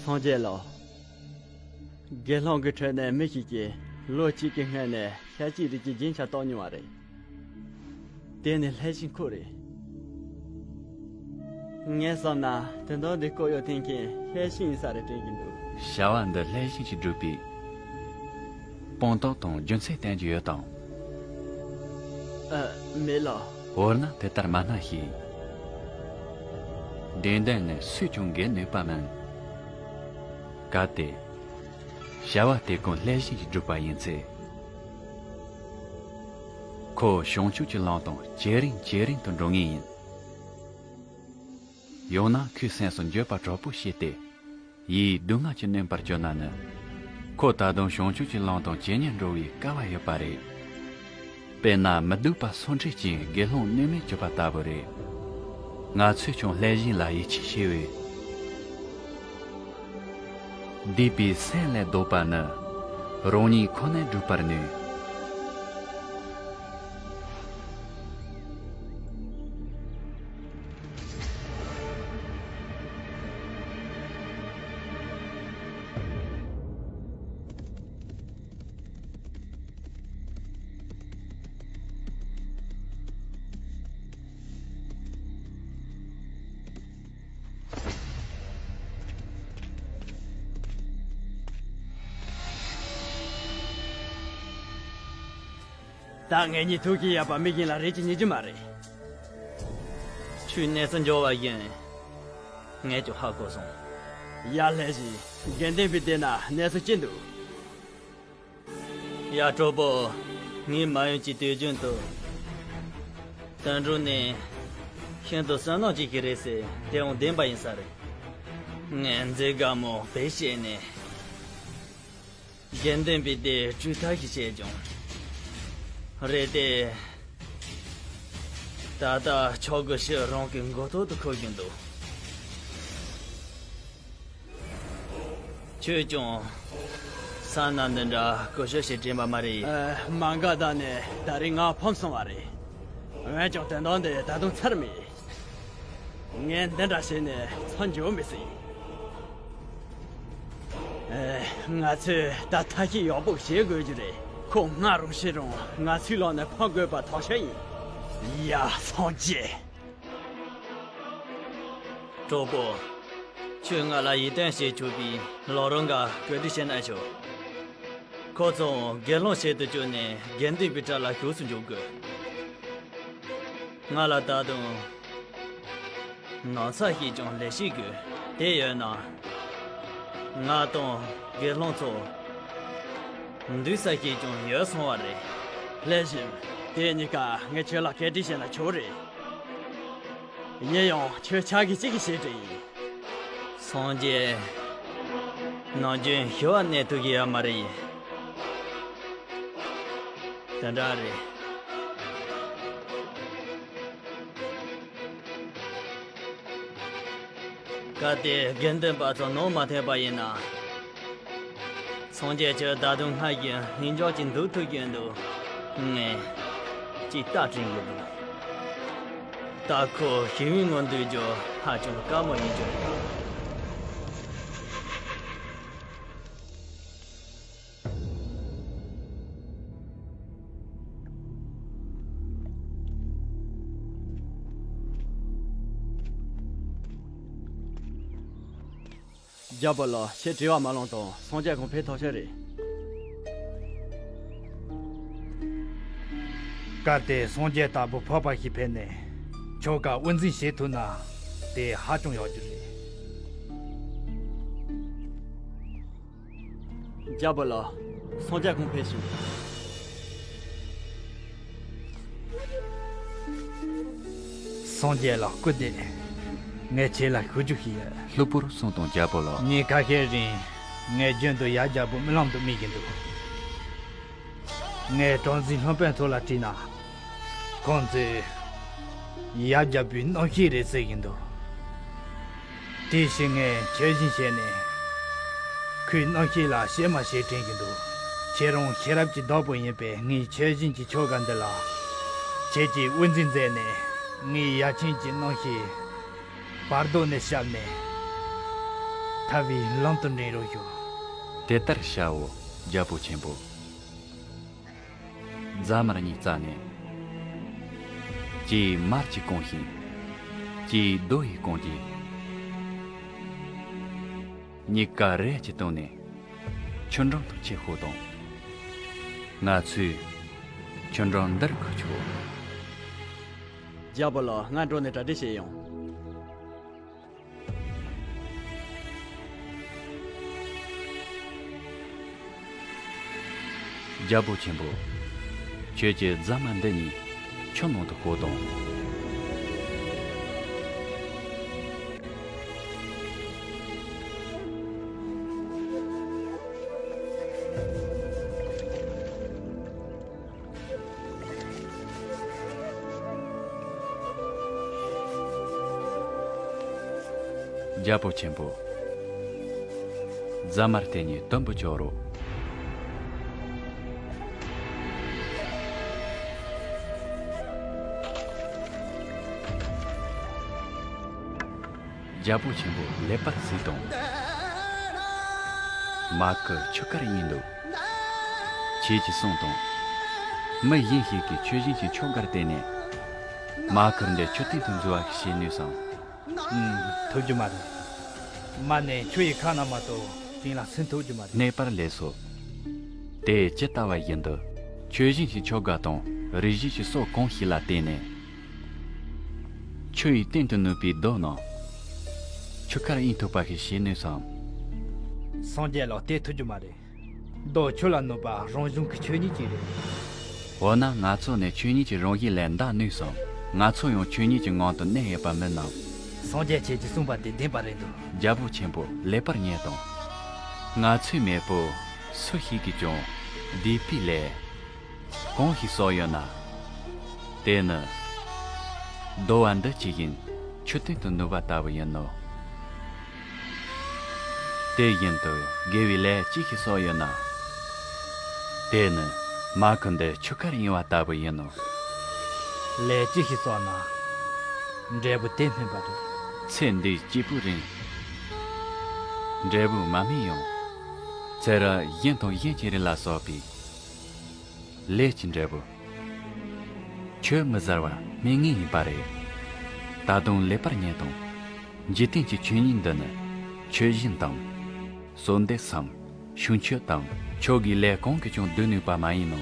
སངས་རྒྱས་ལགས། དགེ་སློང་གི་ཁྲོད་ནས་མི་ཞིག་གིས་ལོ་གཅིག་གི་སྔོན་ནས་ཤ་ཅིག་རིགས་ཀྱི་རྒྱན་ཆ་བཏགས་མྱོང་བ་རེད། དེ་ནི་ལྷས་བྱིན་ཁོ་རེད། ངས་བསམ་ན་དོན་དག་འདི་སྐོར་ཡོད་ཐེངས་མཁན་ལྷས་བྱིན་ཡིན་ས་རེད་དྲན་གྱི་འདུག་བྱ་བ་འདི་ལྷས་བྱིན་གྱིས་བསྒྲུབས་པའི་དཔང་རྟགས་དང་རྒྱུ་མཚན་བསྟན་རྒྱུ་ཡོད་དམ། ཨ། མེད་ལགས། འོ་ན་དེ་ལྟར་མ་སྣང་ཞིག་བདེན་དོན་ནི་སུས་ཀྱང་འགེལ་ནུས་པ་མིན། གལ་ཏེ། བྱ་བ་དེ་ཀུན་ལྷས་བྱིན་གྱིས་བསྒྲུབས་པ་ཡིན་ཚེ། ཁོ་བྱང་ཆུབ་ཀྱི་ལམ་དང་ཇེ་རིང་ཇེ་རིང་དུ་འགྲོ་ངེས་ཡིན། ཡང་ན་ཁོའི་སེམས་སུ་འགྱོད་པ་དྲག་པོ་སྐྱེས་ཏེ། ཡིད་སྡུག་བསྔལ་གྱིས་མནན་པར་གྱུར་ན་ནི། ཁོ་ད་དུང་བྱང་ཆུབ་ཀྱི་ལམ་དང་ཇེ་ཉེར་འགྲོ་བའི་སྐལ་བ་ཡོད་པ་རེད། དཔེར་ན་མི་སྡུག་པ་སུ་འདྲ་ཅིག་དགེ་སློང་གནས་མལ་གྱུར་པ་ལྟ་བུ་རེད། ང་ཚོས་ཀྱང་ལྷས་བྱིན་ལ་ཡིད་ཆེས་བྱས་པས། སྡིག་པའི་སེམས་ལས་ལྡོག་པ་ནི། རང་ཉིད་ཁོ་ནས་བསྒྲུབ་པར་ནུས། ད་ངེད་གཉིས་ཐུག་གི་ཡོད་པ་མིག་གིས་ལ་རེ་ཅིག་རྙེད་རྒྱུ་མ་རེད། ཁྱོད་གནས་ཚུལ་འབྱོར་བ་བཞིན། ངས་ཀྱང་ཧ་གོ་སོང་། ཡ་ལྷས་བྱིན། དགེ་འདུན་པའི་སྡེ་ན་གནས་ཚུལ་ཅི་འདུག་ཡ་གྲོགས་པོ། ངས་མ་ཡུམ་གྱི་དུས་རྒྱུན་དུ། དོན་འགྲུབ་ནི། ཤིན་ཏུ་བསོད་ནམས་ཅན་ཞིག་རེད་ཟེར་དེའང་བདེན་པ་ཡིན་ས་རེད། ངས་མཛེས་དགའ་མོ་བེད་སྤྱད་ནས། དགེ་འདུན་པའི་སྡེ་དཀྲུག་ཐབས་ཤིག་བྱས་ཀྱང་། རེད་དེ། ད་ལྟ་ཆོག་གི་ཕྱིར་རང་གི་མགོ་ཐོག་ཏུ་འཁོར་བཞིན་འདུག་ཁྱོད་ཀྱང་ས་ན་འདི་འདྲ་ཀུ་ཤུ་ཞིག་དྲན་པ་མ་རེད། ཨ། མ་འགག་ད་ནས་ད་རེས་ང་ཕམ་སོང་བ་རེད། འོན་ཀྱང་དོན་དག་འདི་ད་དུང་ཚར་མེད། ངས་འདི་འདྲ་བྱས་ནས་མཚམས་འཇོག་མི་སྲིད། ཨེ། ང་ཚོས་ད་ཐབས་ཤེས་ཡག་པོ་བྱེད་དགོས་རྒྱུ་རེད། ཁོ་སྔ་རུ་ཤི་རུང་ང་ཚོའི་ལག་ནས་ཕམ་དགོས་པ་ཐག་ཆོད་ཡིན། ཡ། སངས་རྒྱས། གྲོགས་པོ། ཁྱོས་ང་ལ་ཡིད་རྟོན་བྱེད་ཆོག་པའི་ལམ་རིམ་འགའ་བཀོད་སྒྲིག་བྱེད་ན་ཆོག་ཁོ་ཚོ་དགེ་སློང་བྱེད་དུ་བཅུག་ནས་དགེ་འདུན་པའི་གྲལ་ལ་ཞུགས་སུ་འཇུག་དགོས། ང་ལ་ད་དུང་ནང་ཚ་ཞིག་ཀྱང་ལས་ཤིག་དགོས། དེ་ཡོད་ན། ང་དང་དགེ་སློང་ཚོ་འདུག་ས་ཞིག་ཀྱང་ཡོད་སོང་བ་རེད། ལྷས་བྱིན། དེ་གཉིས་ཀ་ངས་ཁྱོད་ལ་སྐད་འདྲི་བྱས་ན་ཆོག་རེད། ཡིན་ཡང་ཁྱོད་ཆ་གི་གཅིག་གི་བྱེད་དྲན་ཡིན། སངས་རྒྱས། ནམ་རྒྱུན་ཞི་བ་གནས་ཐུབ་ཀྱི་ཡོད་མ་རེད། དེ་འདྲ་རེད། གལ་ཏེ་དགེ་འདུན་པ་ཚོ་ནང་མ་ཐོན་པ་ཡིན་ན། སངས་རྒྱས་ཁྱོད་ད་དུང་སྔར་བཞིན་ལྷིང་འཇགས་ཀྱིས་འདུག་ཐུབ་ཀྱི་འདུག་ངས་ཅིག་ལྟ་དྲན་གྱི་འདུག་ད་ཁོ་ཞི་བའི་ངང་འདུག་རྒྱུ་ཧ་ཅང་དཀའ་མོ་ཡིན་རྒྱུ་རེད། རྒྱལ་པོ་ལགས། ཁྱེད་དྲི་བ་མ་ལངས་དང་སངས་རྒྱས་གང་ཕེབས་ཐག་ཆོད་རེད། གལ་ཏེ་སངས་རྒྱས་ལྟ་བུ་འཕགས་པ་ཞིག་ཕེབས་ནས་ཁྱོད་ཀ་དབུ་འཛིན་བྱེད་ཐུབ་ན་དེ་ཧ་ཅང་ཡག་རྒྱུ་རེད། རྒྱལ་པོ་ལགས། སངས་རྒྱས་གང་ཕེབས་ཤིག་སངས་རྒྱས་ལ་སྐུ་བདེ། ངས་ཁྱེད་ལ་ཞུ་རྒྱུ་ཞིག་ཡོད། ལྷུག་པོར་གསུངས་དང་རྒྱལ་པོ་ལགས། ཉིན་ཁ་ཤས་རིང་ངས་རྒྱུན་དུ་ཡབ་རྒྱལ་པོ་རྨི་ལམ་དུ་རྨི་བཞིན་འདུག་ངས་གྲངས་འཛིན་སློབ་དཔོན་ཚོ་ལ་དྲིས་ན། ཁོང་ཚོས་ཡབ་རྒྱལ་པོའི་རྣམ་ཤེས་རེད་ཟེར་བཞིན་འདུག་དེ་བཞིན་ངས་ཆོས་སྦྱིན་བྱས་ནས་ཁོའི་རྣམ་ཤེས་ལ་གཤེད་མ་བྱེད་དྲན་གྱི་འདུག་ཁྱེད་རང་ཤེས་རབ་ཀྱི་བདག་པོ་ཡིན་པས། ངས་ཆོས་སྦྱིན་གྱི་ཆོ་ག་འདི་ལ་ཁྱེད་ཀྱིས་དབུ་འཛིན་མཛད་ནས་ངའི་ཡབ་ཆེན་གྱི་རྣམ་ཤེས་བར་དོ་ནས་བཤམས་ནས་ཐར་བའི་ལམ་དུ་འདྲེན་རོགས་ཞུ། དེ་ལྟར་བྱའོ། རྒྱལ་པོ་ཆེན་པོ། རྫ་དམར་གཉིས་བཙལ་ནས། གཅིག་དམར་གྱིས་བཀང་ཞིང་། གཅིག་རྡོ་ཡིས་བཀང་རྗེས། གཉིས་ཀ་རས་ཀྱིས་བཏང་ནས་ཆུ་འགྲམ་དུ་ཁྱེར་ཤོག་དང་། ང་ཚོས་ཆུ་འགྲམ་འདིར་འཁུར་ཆོག་རྒྱལ་པོ་ལགས། ང་འགྲོ་ནས་གྲ་སྒྲིག་བྱེད་ཡོང་། རྒྱལ་པོ་ཆེན་པོ། ཁྱོད་ཀྱིས་རྫ་མ་འདི་གཉིས་ཆུ་ནང་དུ་ཤོར་དང་། རྒྱལ་པོ་ཆེན་པོ། རྫ་མ་དེ་གཉིས་དུམ་བུ་གཅོག་རོགས། རྒྱལ་པོ་ཆེན་པོ་ལེགས་པར་གཟིགས་དང་། མ་ཁུ་ཆུ་དཀར་ཡིན་འདུག་ཁྱེད་ཀྱིས་གསུངས་དང་། མི་གཞན་ཞིག་གིས་ཆུ་བཞིན་གྱི་ཆོ་གར་བརྟེན་ནས། མ་ཁུ་འདི་ཆུ་སྟེང་དུ་འཛུལ་བ་ཞིག་བྱེད་ནུས་སམ། ཨུམ། ཐུབ་རྒྱུ་མ་རེད། མ་ནས་ཆུ་ཡི་ཁ་ན་མ་གཏོགས་དེ་ལ་སིམ་ཐུབ་རྒྱུ་མ་རེད། གནས་པར་ལེགས་སོ། དེ་ཇི་ལྟ་བ་བཞིན་དུ། ཆུ་བཞིན་གྱི་ཆོ་ག་དང་རི་བཞིན་གྱི་སོ་གང་ཞིག་ལ་བརྟེན་ནས། ཆུ་ཡི་སྟེང་དུ་གནས་པའི་རྡོ་རྣམས། ཆུ་ཁར་གཡེང་ཐུབ་པ་ཞིག་བྱེད་ནུས་སམ། སངས་རྒྱས་ལགས། དེ་ཐུབ་རྒྱུ་མ་རེད། རྡོ་ཆུ་ལ་གནས་པ་རང་བྱུང་གི་ཆོས་ཉིད་ཅིག་རེད། འོ་ན་ང་ཚོ་ནི་ཆོས་ཉིད་ཀྱི་རང་བཞིན་ལས་འདའ་ནུས་སམ། ང་ཚོ་ཡང་ཆོས་ཉིད་ཀྱི་ངང་དུ་གནས་ཡོད་པ་མིན་ནམ། སངས་རྒྱས་ཁྱེད་ཀྱིས་གསུངས་པ་དེ་བདེན་པ་རེད་འདུག་རྒྱལ་པོ་ཆེན་པོ་ལེགས་པར་ཉན་དང་། ང་ཚོའི་མེས་པོ་སུ་ཞིག་གིས་ཀྱང་བདེ་པའི་ལས་གང་ཞིག་བསགས་ཡོད་ན། དེ་ནི་རྡོ་བ་འདི་ཇི་བཞིན་ཆུ་སྟེང་དུ་གནས་པ་ལྟ་བུ་ཡིན་ནོ། དེ་བཞིན་དུ་དགེ་བའི་ལས་ཅི་ཞིག་བསགས་ཡོད་ན། དེ་ནི་མ་ཁུ་འདི་ཆུ་ཁར་གཡེང་བ་ལྟ་བུ་ཡིན་ནོ། ལས་ཅི་ཞིག་བསགས་ན། འབྲས་བུ་དེ་སྨིན་པ་རེད། ཚེ་འདི་གཅིག་པུའི་རིང་། འབྲས་བུ་མ་སྨིན་ཡང་། ཚེ་རབས་གཞན་དང་གཞན་གྱི་རིགས་ལ་སོགས་པའི། ལས་ཀྱི་འབྲས་བུ། ཆུ་མི་གཟར་བ་སྨིན་ངེས་ཡིན་པ་རེད། ད་དུང་ལེགས་པར་ཉན་དང་། འཇིག་རྟེན་གྱི་ཆོས་ཉིད་འདི་ནི་ཆུ་བཞིན་དང་། གསོལ་འདེབས་སམ། ཞིང་ཆུ་དང་ཆོས་ཀྱི་ལས་གང་གིས་ཀྱང་བསྡུ་ནུས་པ་མ་ཡིན་ནོ།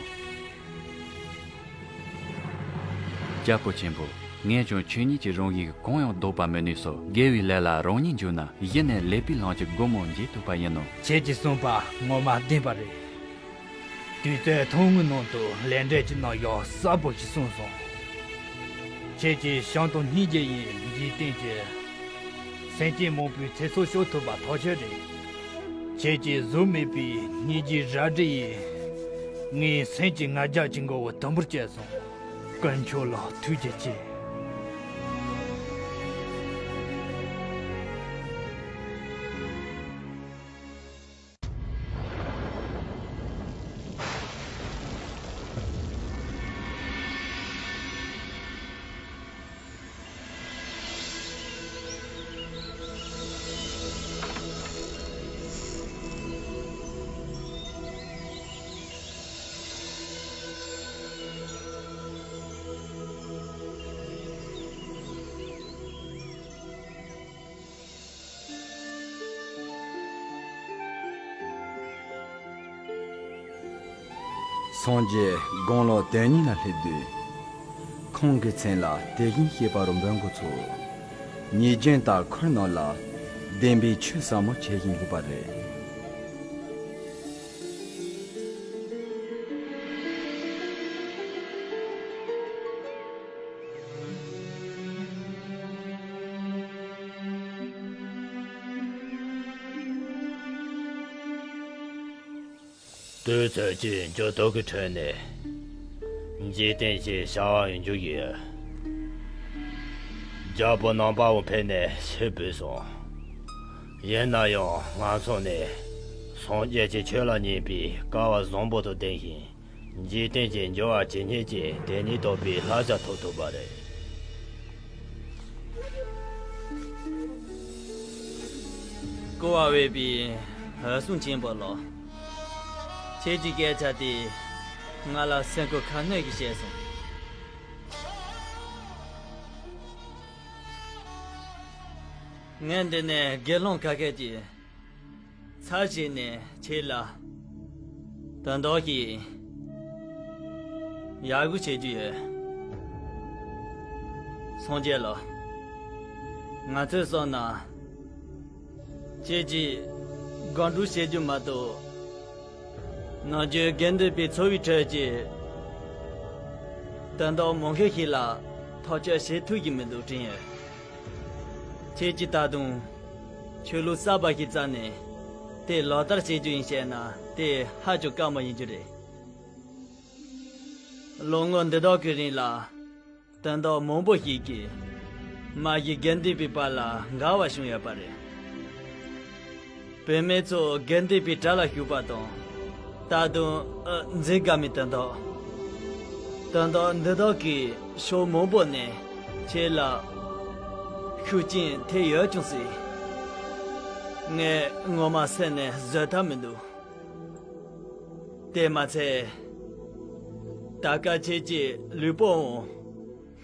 རྒྱལ་པོ་ཆེན་པོ། ངས་ཀྱང་ཆོས་ཉིད་ཀྱི་རང་བཞིན་གང་ཡང་བཟློག་པ་མི་ནུས་སོ། དགེ་བའི་ལས་ལ་རང་ཉིད་འཇུག་ན་གཞི་ནས་ལེགས་པའི་ལམ་གྱི་སྒོ་མོ་འབྱེད་ཐུབ་པ་ཡིན་ནོ། ཁྱེད་ཀྱིས་གསུངས་པ་ངོ་མ་བདེན་པ་རེད། དུས་ཚོད་ཐུང་ངུའི་ནང་དུ་ལས་འབྲས་ཀྱི་རྣམ་གཞག་གསལ་པོ་ཞིག་གསུངས་སོང་། ཁྱེད་ཀྱིས་བྱམས་དང་སྙིང་རྗེ་ཡིས་འཇིག་རྟེན་གྱི་སེམས་ཅན་མང་པོའི་ཚེ་སྲོག་སྐྱོབ་ཐུབ་པ་ཐག་ཆོད་རེད། ཁྱེད་ཀྱི་གཟུགས་མེད་པའི་སྙིང་རྗེའི་རལ་གྲི་ཡིས་ངའི་སེམས་ཀྱི་ང་རྒྱལ་གྱི་མགོ་བོ་དུམ་བུར་བཅད་སོང་། དཀོན་མཆོག་ལ་ཐུགས་རྗེ་ཆེ། སངས་རྒྱས་དགུང་ལོ་དོན་གཉིས་ལ་སླེབས་དུས། ཁོང་གི་མཚན་ལ་དེ་བཞིན་གཤེགས་པ་རུ་འབོད་འགོ་ཚུགས། ཉེས་ཅན་དག་ཁུར་ནང་ལ་བདེན་པའི་ཆོས་ཟབ་མོ་འཆད་བཞིན་ཡོད་པ་རེད། དུས་ཚོད་ཀྱི་འགྱུར་ལྡོག་གི་ཁྲོད་ནས། འཇིག་རྟེན་གྱི་བྱ་བ་ཡི་འཇུག་ཡིན། རྒྱལ་པོ་རྣམ་པ་བོ་ཕེབས་ནས་ཕྱིར་བུད་སོང་། ཡིན་ན་ཡང་ང་ཚོ་ནི། སངས་རྒྱས་ཀྱི་ཆོས་ལ་སྙེགས་པའི་སྐལ་བ་བཟང་པོ་དང་ལྡན་ཞིང་། འཇིག་རྟེན་གྱི་འགྱུར་བ་ཇི་སྙེད་ཅིག་དེ་ཉིད་རྟོགས་པའི་བསླབ་བྱ་ཐོབ་ཐུབ་པ་རེད། བསྐལ་བ་འོད་པའི་འོད་སྲུང་ཆེན་པོ་ལགས། ཁྱེད་ཀྱི་སྐད་ཆ་དེས་ང་ལ་སེམས་ཁུར་ཁ་སྣོན་ཞིག་བྱས་སོང་། ངས་འདི་ནས་དགེ་སློང་ཁ་ཤས་ཀྱི་ཚབ་བྱས་ནས་ཁྱེད་ལ་དོན་དག་ཞིག་ཡར་སྐུལ་བྱེད་རྒྱུ་ཡོད། སངས་རྒྱས་ལགས། ང་ཚོས་བསམ་ན། ཁྱེད་ཀྱིས་སྒོམ་སྒྲུབ་བྱེད་རྒྱུ་མ་གཏོགས། ནམ་རྒྱུན་དགེ་འདུན་པའི་འཚོ་བའི་ཁྲོད་ཀྱི་ དོན་དག་མང་ཤོས་ཤིག་ལ་ཐག་གཅོད་བྱེད་ཐུབ་ཀྱི་མི་འདུག་དྲན་ཡོད། ཁྱེད་ཀྱིས་ད་དུང་ཆོས་ལུགས་གསར་པ་ཞིག་བཙལ་ནས་དེ་ལག་བསྟར་བྱེད་རྒྱུ་ཡིན་བཤད་ན་དེ་ཧ་ཅང་དཀའ་མོ་ཡིན་རྒྱུ་རེད། ལོ་ངོ་འདི་དག་གི་རིང་ལ་དོན་དག་མང་པོ་ཞིག་གིས་མ་གཞི་དགེ་འདུན་པའི་བར་ལ་འགལ་བ་བྱུང་ཡོད་པ་རེད། བུད་མེད་ཚོ་དགེ་འདུན་པའི་གྲལ་ལ་ཞུགས་པ་དང་། ད་དུང་ཨ། འཛིན་དགའ་མི་དོན་དག་དོན་དག་འདི་དག་གིས་ཕྱོགས་མང་པོ་ནས་ཁྱེད་ལ་ཤུགས་རྐྱེན་ཐེབས་ཡོད་ཀྱང་སྲིད། ངས་ངོ་མ་སེམས་ནས་བཟོད་ཐབས་མི་འདུག་དེ་མ་ཚད། ད་སྐབས་ཁྱེད་ཀྱི་ལུས་པོའང་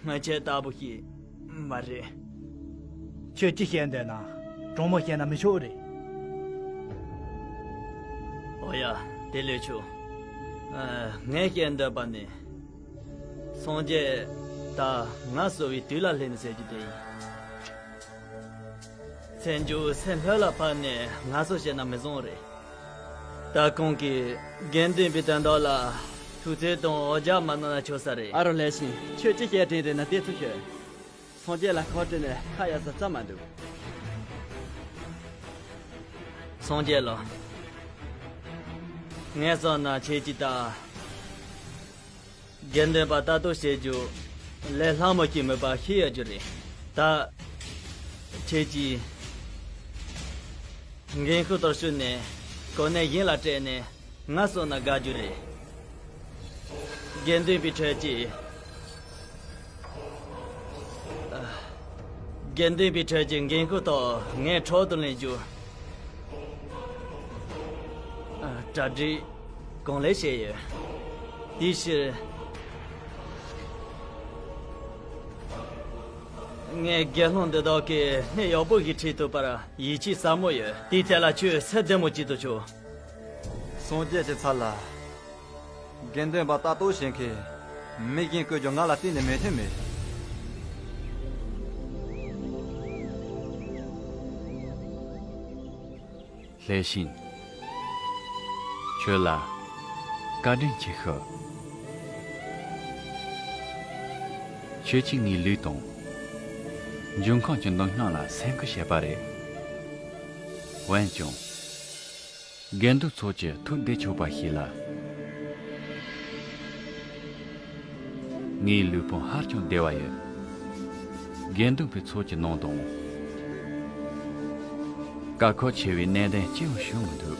སྔོན་ཆད་ལྟ་བུ་ཞིག་མ་རེད། ཁྱོད་ཅི་བཤད་འདོད་ན་དྲང་མོ་བཤད་ན་མི་ཆོག་རེད། ཨོ་ཡ། དེ་ལས་ཆོག་ཨ། ངས་བཤད་འདོད་པ་ནི། སངས་རྒྱས་ད་ང་གསོ་བའི་དུས་ལ་སླེབས་ནས་ཟེར་རྒྱུ་དེ་ཡིན། ཚེ་མཇུག་སེམས་ལྷོད་ལ་བབས་ནས་ངལ་གསོ་བྱས་ན་མི་བཟང་རེད། ད་ཁོང་གིས་དགེ་འདུན་པའི་དོན་དག་ལ་ཐུགས་བརྩེ་དང་འོ་བརྒྱལ་མ་གནང་ན་ཆོག་ས་རེད། ཨ་རོ་ལེགས་ཤིང་། ཁྱོད་ཅི་བཤད་དྲན་རེད་ན་དེ་ཚོ་ཤོད། སངས་རྒྱས་ལ་ཁ་བྲལ་ནས་ཁ་གཡར་ས་རྩ་མ་འདུག་སངས་རྒྱས་ལགས། ངས་བསམ་ན་ཁྱེད་ཀྱིས་ད། དགེ་འདུན་པ་ལྟ་རྟོག་བྱེད་རྒྱུ་ལས་སླ་མོ་ཞིག་མིན་པ་ཤེས་ཡོད་རྒྱུ་རེད། ད་ཁྱེད་ཀྱིས་འགན་ཁུར་དེར་ཞུགས་ནས་གོ་གནས་གཞན་ལ་སྤྲད་ནས་ངལ་གསོ་ན་དགའ་རྒྱུ་རེད། དགེ་འདུན་པའི་ཁྲོད་ཀྱི། དགེ་འདུན་པའི་ཁྲོད་ཀྱི་འགན་ཁུར་ཐོག་ངས་འཕྲོ་བརླག་ཏུ་ལེན་རྒྱུ། གྲ་སྒྲིག་གང་ལེགས་བྱས་ཡོད། དེའི་ཕྱིར། ངས་དགེ་སློང་འདི་དག་གི་སྣེ་ཡག་པོ་ཞིག་ཁྲིད་ཐུབ་པར་ཡིད་ཆེས་ཟབ་མོ་ཡོད། དེའི་ཐད་ལ་ཁྱོད་སེམས་བདེ་མོ་བྱེད་དུ་ཆུག་སངས་རྒྱས་ཀྱི་ཚབ་ལ། དགེ་འདུན་པ་ལྟ་རྟོག་བྱེད་མཁན་མི་གཞན་བསྐོ་རྒྱུ་ང་ལ་གཏན་ནས་མོས་མཐུན་མེད། ལྷས་བྱིན། ཁྱོད་ལ་བཀའ་དྲིན་ཆེ་ཞུ། ཁྱོད་ཀྱིས་ངའི་ལུས་དང་། འབྱུང་ཁམས་ཀྱི་འདོད་སྙམ་ལ་སེམས་ཁུར་བྱས་པ་རེད། འོན་ཀྱང་། དགེ་འདུན་ཚོགས་ཀྱི་ཐུགས་བདེ་ཆོག་པ་ཞིག་ལ། ངའི་ལུས་ཕུང་ཧ་ཅང་བདེ་བ་ཡོད། དགེ་འདུན་པའི་ཚོགས་ཀྱི་ནང་དུ་དཀའ་ཁག་ཆེ་བའི་གནད་དོན་ཅི་ཡང་བྱུང་མི་འདུག་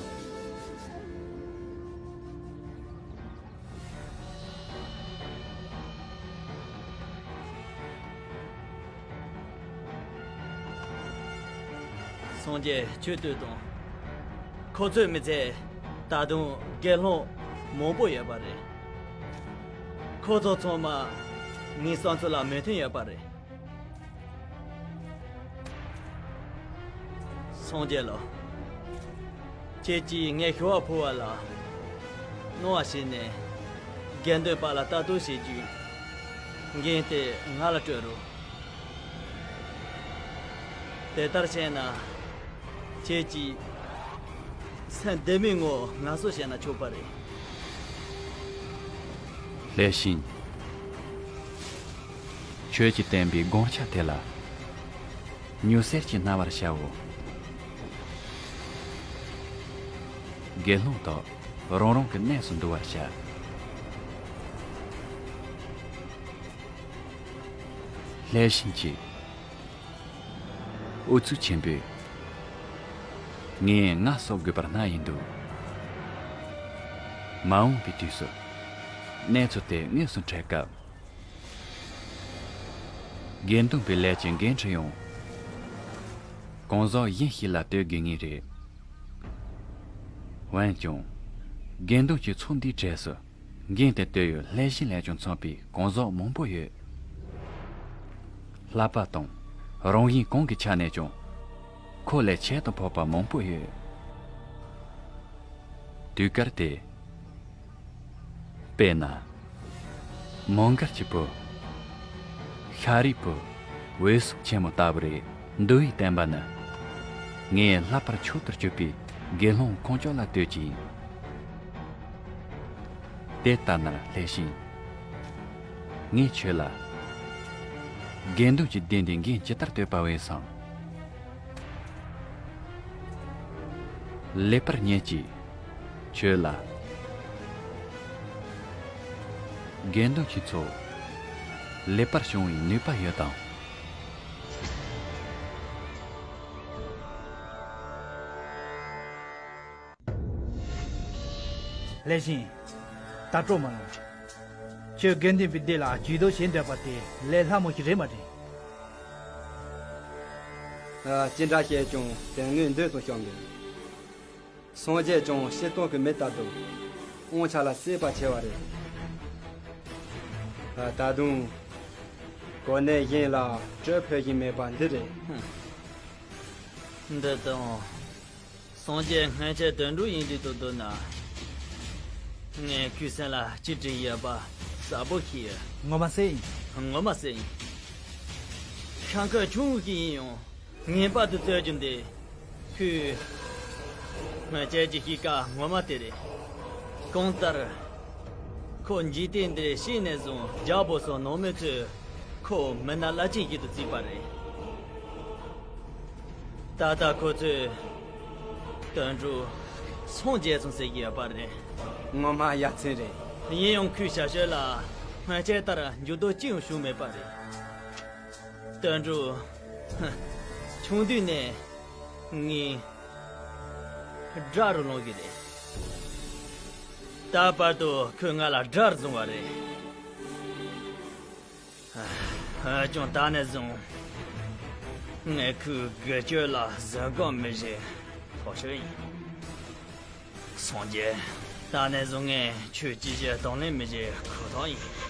སངས་རྒྱས་ཁྱོད་ལྟོས་དང་། ཁོ་ཚོའི་མི་ཚེ་ད་དུང་དགེ་སློང་མང་པོ་ཡོད་པ་རེད། ཁོ་ཚོ་ཚང་མ་ངའི་བསམ་ཚུལ་ལ་མོས་མཐུན་ཡོད་པ་རེད། སངས་རྒྱས་ལགས། ཁྱེད་ཀྱིས་ངའི་ཞུ་བ་ཕུལ་བ་ལ་གནང་བ་བྱས་ནས་དགེ་འདུན་པ་ལ་ལྟ་རྟོག་བྱེད་རྒྱུའི་འགན་དེ་ང་ལ་སྤྲོད་རོགས། དེ་ལྟར་བྱས་ན་ཁྱེད་ཀྱིས་སེམས་བདེ་མོའི་ངང་ངལ་གསོ་བྱས་ན་ཆོག་པ་རེད། ལྷས་བྱིན། ཁྱོད་ཀྱིས་བསྟན་པའི་དགོངས་འཆར་དེ་ལ་མྱུར་གསལ་གྱིས་གནང་བར་བྱའོ། དགེ་སློང་དག་རང་རང་གི་གནས་སུ་འདུ་བར་བྱ། ལྷས་བྱིན་གྱིས། ཨུ་ཚུགས་ཆེན་པོས། ངས་ངལ་གསོ་དགོས་པར་སྣང་ཡི་འདུག་མ་འོངས་པའི་དུས་སུ་གནས་ཚུལ་དེ་དངོས་སུ་འཕྲད་སྐབས། དགེ་འདུན་པའི་ལས་ཀྱི་འགན་འཁྲི་ཡང་གང་ཟག་གཞན་ཞིག་ལ་སྤྲོད་དགོས་ངེས་རེད། འོན་ཀྱང་། དགེ་འདུན་གྱི་ཚོགས་འདུའི་གྲས་སུ། འགན་དེ་སྤྲོད་ཡོད་ལྷས་བྱིན་ལས་ཀྱང་མཚུངས་པའི་གང་ཟག་མང་པོ་ཡོད། བསླབ་པ་དང་རང་བཞིན་གང་གི་ཆ་ནས་ཀྱང་ཁོ་ལས་ཁྱད་དུ་འཕགས་པ་མང་པོ་ཡོད། དུས་སྐབས་དེ། དཔེར་ན། མོའུ་འགལ་གྱི་བུ། ཤཱ་རིའི་བུ། འོད་སྲུང་ཆེན་མོ་ལྟ་བུ་རེད། འདུལ་བའི་བསྟན་པ་ནི། ངས་བསླབ་པར་མཆོག་ཏུ་གྱུར་པའི་དགེ་སློང་ཁོང་ཅག་ལ་སྤྲོད་ཀྱི་ཡིན། དེ་ལྟར་ན་ལྷས་བྱིན། ངས་ཁྱོད་ལ། དགེ་འདུན་གྱི་སྡེ་འདི་འགན་ཇི་ལྟར་གཏོད་པ་བས་སམ། ལེགས་པར་ཉོན་ཅིག། ཁྱོད་ལ། དགེ་འདུན་གྱི་ཚོགས་ལེགས་པར་སྐྱོང་བའི་ནུས་པ་ཡོད་དམ། ལྷས་བྱིན། ད་སྤྲོ་མ་ལངས། ཁྱོད་དགེ་འདུན་པའི་སྡེ་ལ་ཇུས་གཏོགས་བྱེད་འདོད་པ་དེ་ལས་སླ་མོ་ཞིག་རེད་མ་རེད། ཨ། ཅི་འདྲ་བཤད་ཀྱང་དོན་དངོས་འདི་ཙམ་བཤད་འདོད། སངས་རྒྱས་ཀྱང་སྤྱིར་བཏང་གི་མི་ལྟར་དུ་དབང་ཆ་ལ་སྲེད་པ་ཆེ་བ་རེད། ཨ། ད་དུང་གོ་གནས་གཞན་ལ་དྲོད་ཕོད་བཞིན་མེད་པ་འདི་རེད། འདི་དང་། སངས་རྒྱས་སྔོན་ཆད་དོན་གྲུབ་ཡིན་དུས་དུ་འདོད་ན། ངས་ཁོའི་སེམས་ལ་ཅི་དྲན་ཡོད་པ་གསལ་པོ་ཤེས་ཡོད། ངོ་མ་གསལ་ཡིན། ངོ་མ་གསལ་ཡིན། ཤ་འཁོན་ཆུང་ངུ་ཞིག་ཡིན་ཡང་ངེས་པར་དུ་རྩོད་རྒྱུ་འདི་ཁོས་སྔོན་ཆད་ཀྱི་གཤིས་ཀ་ངོ་མ་དེ་རེད། གང་ལྟར། ཁོ་འཇིག་རྟེན་འདིར་སྐྱེས་ནས་བཟུང་རྒྱལ་པོ་སོགས་ནང་མི་ཚོས་ཁོ་མི་སྣ་རླབས་ཆེན་ཞིག་ཏུ་བརྩིས་པ་རེད། ད་ལྟ་ཁོ་ཚོས་དོན་གྲུབ་སངས་རྒྱས་སོང་ཟེར་གྱི་ཡོད་པ་རེད། ངོ་མ་ཡ་མཚན་རེད། ཡིན་ཡང་ཁོའི་བྱ་སྤྱོད་ལ་སྔོན་ཆད་ལྟར་འགྱུར་ལྡོག་ཅི་ཡང་བྱུང་མེད་པ་རེད། དོན་གྲུབ། ཧ། ཆུང་དུས་ནས་ངའི་དགྲ་རུ་ལངས་ཀྱི་རེད། ད་བར་དུ་ཁོས་ང་ལ་དགྲར་བཟུང་བ་རེད། ཨ། ཀྱང་ད་ནས་བཟུང་ངས་ཁོའི་སྒེར་གཅོད་ལ་བཟོད་སྒོམ་མི་བྱེད་ཐོག་ཤོར་ཡིན། སངས་རྒྱས། ད་ནས་བཟུང་ངས་ཁྱོད་ཅི་བྱེད་དང་ལེན་མི་བྱེད་ཁོ་ཐག་ཡིན།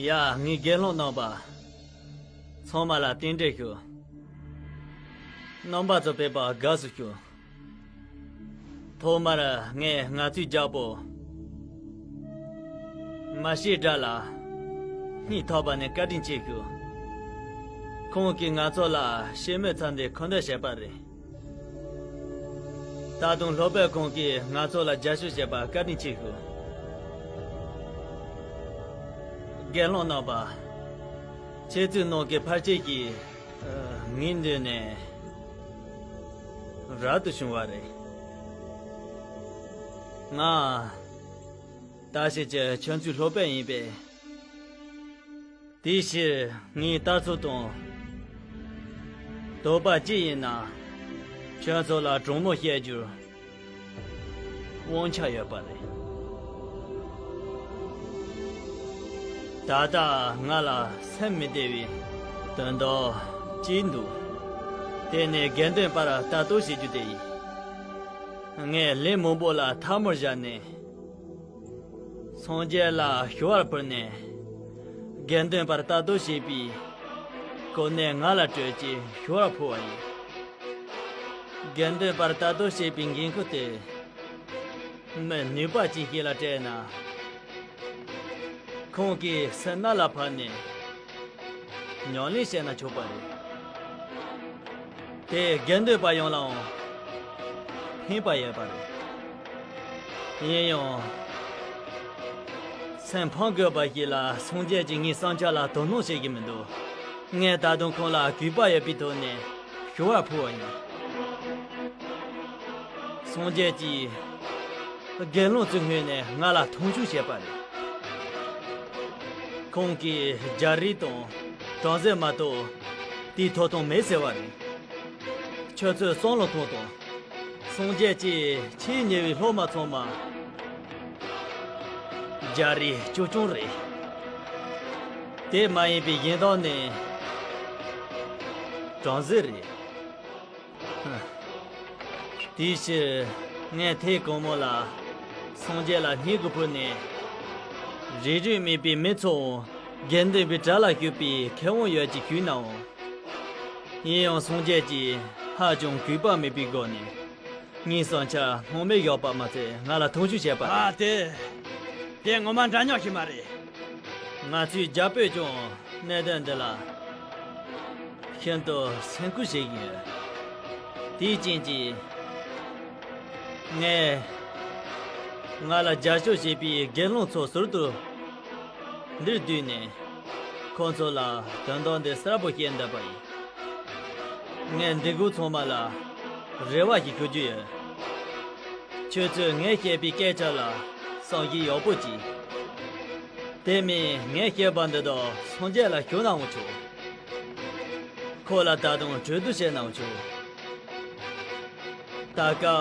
ཡ། ངའི་དགེ་སློང་རྣམ་པ། ཚང་མ་ལ་རྟེན་འབྲེལ་ཞུ། རྣམ་པ་ཚོ་ཕེབས་པར་དགའ་བསུ་ཞུ། ཐོག་མར་ངས་ང་ཚོའི་རྒྱལ་པོ་མ་ཤི་དགྲ་ལ་སྙིང་ཐག་པ་ནས་བཀའ་དྲིན་ཆེ་ཞུ། ཁོང་གིས་ང་ཚོ་ལ་ཤི་མོའི་མཚམས་འདིར་ཁོ་འདོན་བྱས་པ་རེད། ད་དུང་སློབ་དཔོན་ཁོང་གིས་ང་ཚོ་ལ་རྒྱབ་སྐྱོར་བྱས་པར་བཀའ་དྲིན་ཆེ་ཞུ། དགེ་སློང་རྣམ་པ། ཁྱེད་ཚོའི་ནང་གི་ཕལ་ཆེར་ཞིག་ངའི་མདུན་ནས་རབ་ཏུ་བྱུང་བ་རེད། ང་ད་ཕྱིན་ཆད་ཁྱོད་ཚོའི་སློབ་དཔོན་ཡིན་པས། དེའི་ཕྱིར་ངའི་ལྟ་ཚུལ་དང་དོགས་པ་ཅི་ཡིན་ན། ཁྱོད་ཚོ་ལ་དྲང་མོ་བཤད་རྒྱུར། དབང་ཆ་ཡོད་པ་རེད། ད་ལྟ་ང་ལ་སེམས་མི་བདེ་བའི་དོན་དག་ཅིག་འདུག། དེ་ནི་དགེ་འདུན་པར་ལྟ་རྟོག་བྱེད་རྒྱུ་དེ་ཡིན། ངས་ལན་མང་པོ་ལ་ཐལ་མོ་སྦྱར་ནས། སངས་རྒྱས་ལ་ཞུ་བར་ཕུལ་ནས། དགེ་འདུན་པར་ལྟ་རྟོག་བྱེད་པའི་གོ་གནས་ང་ལ་སྤྲོད་ཅེས་ཞུ་བར་ཕུལ་བ་ཡིན། དགེ་འདུན་པར་ལྟ་རྟོག་བྱེད་པའི་འགན་ཁུར་དེ་མི་ནུས་པ་ཅན་ཞིག་ལ་སྤྲད་ན། ཁོང་གིས་སེམས་རྣལ་ལ་ཕབ་ནས་ཉམས་ལེན་བྱས་ན་ཆོག་པ་རེད། དེས་དགེ་འདུན་པ་ཡོངས་ལའང་ཕན་པ་ཡོད་པ་རེད། ཡིན་ཡང་། སེམས་ཕམ་དགོས་པ་ཞིག་ལ་སངས་རྒྱས་ཀྱིས་ངའི་བསམ་འཆར་ལ་དོ་སྣང་བྱེད་ཀྱི་མི་འདུག། ངས་ད་དུང་ཁོང་ལ་གུས་པ་ཡོད་པའི་ཐོག་ནས་ཞུ་བ་ཕུལ་བ་ཡིན། སངས་རྒྱས་ཀྱིས་དགེ་སློང་ཚོའི་ངོས་ནས་ང་ལ་མཐོང་ཆུང་བྱས་པ་རེད། ཁོང་གིས་རྒྱ་རིགས་དང་བྲམ་ཟེ་མ་གཏོགས་དེའི་ཐོབ་ཐང་མེད་ཟེར་བ་རེད། ཁྱོད་ཚོས་བསམ་བློ་ཐོངས་དང་། སངས་རྒྱས་ཀྱི་ཆེས་ཉེ་བའི་སློབ་མ་ཚང་མ་རྒྱ་རིགས་སྐྱོ་ཆུང་རེད། དེ་མ་ཡིན་པའི་གཞན་དག་ནི་བྲམ་ཟེ་རེད། དེའི་ཕྱིར་ངས་ཐེངས་གང་མང་ལ་སངས་རྒྱས་ལ་སྙན་ཞུ་ཕུལ་ནས། རིགས་རུས་མེད་པའི་མི་ཚོའང་དགེ་འདུན་པའི་གྲལ་ལ་ཞུགས་པའི་ཁེ་དབང་ཡོད་ཅེས་ཞུས་ནའང་། ཡིན་ཡང་སངས་རྒྱས་ཀྱིས་ཧ་ཅང་གུས་པ་མེད་པའི་སྒོ་ནས་ངའི་བསམ་འཆར་སྣང་མེད་བཞག་པ་མ་ཚད་ང་ལ་མཐོང་ཆུང་བྱས་པ་ཨ་རེད། དེ། དེ་ངོ་མ་འདྲ་མཉམ་ཞིག་མ་རེད། ང་ཚོའི་རྒྱ་བོད་ཀྱང་གནད་དོན་འདི་ལ་ཤིན་ཏུ་སེམས་ཁུར་བྱེད་ཀྱི་ཡོད། དེའི་རྐྱེན་གྱིས་ངས་ང་ལ་རྒྱབ་སྐྱོར་བྱེད་པའི་དགེ་སློང་ཚོ་ཟུར་དུ་འདིར་བསྡུས་ནས་ཁོང་ཚོ་ལ་དོན་དག་འདི་གསལ་པོ་བཤད་འདོད་པ་ཡིན། ངས་འདི་གུ་ཚང་མ་ལ་རེ་བ་ཞིག་ཞུ་རྒྱུ་ཡོད། ཁྱོད་ཚོས་ངས་བཤད་པའི་སྐད་ཆ་ལ་བསམ་གཞིག་ཡག་པོ་གྱིས། དེ་མིན་ངས་བཤད་པ་འདི་དག་སངས་རྒྱས་ལ་ཞུ་ནའང་ཆོག་ཁོ་ལ་ད་དུང་གྲོས་བསྡུར་བྱས་ནའང་ཆོག་ད་སྐབས་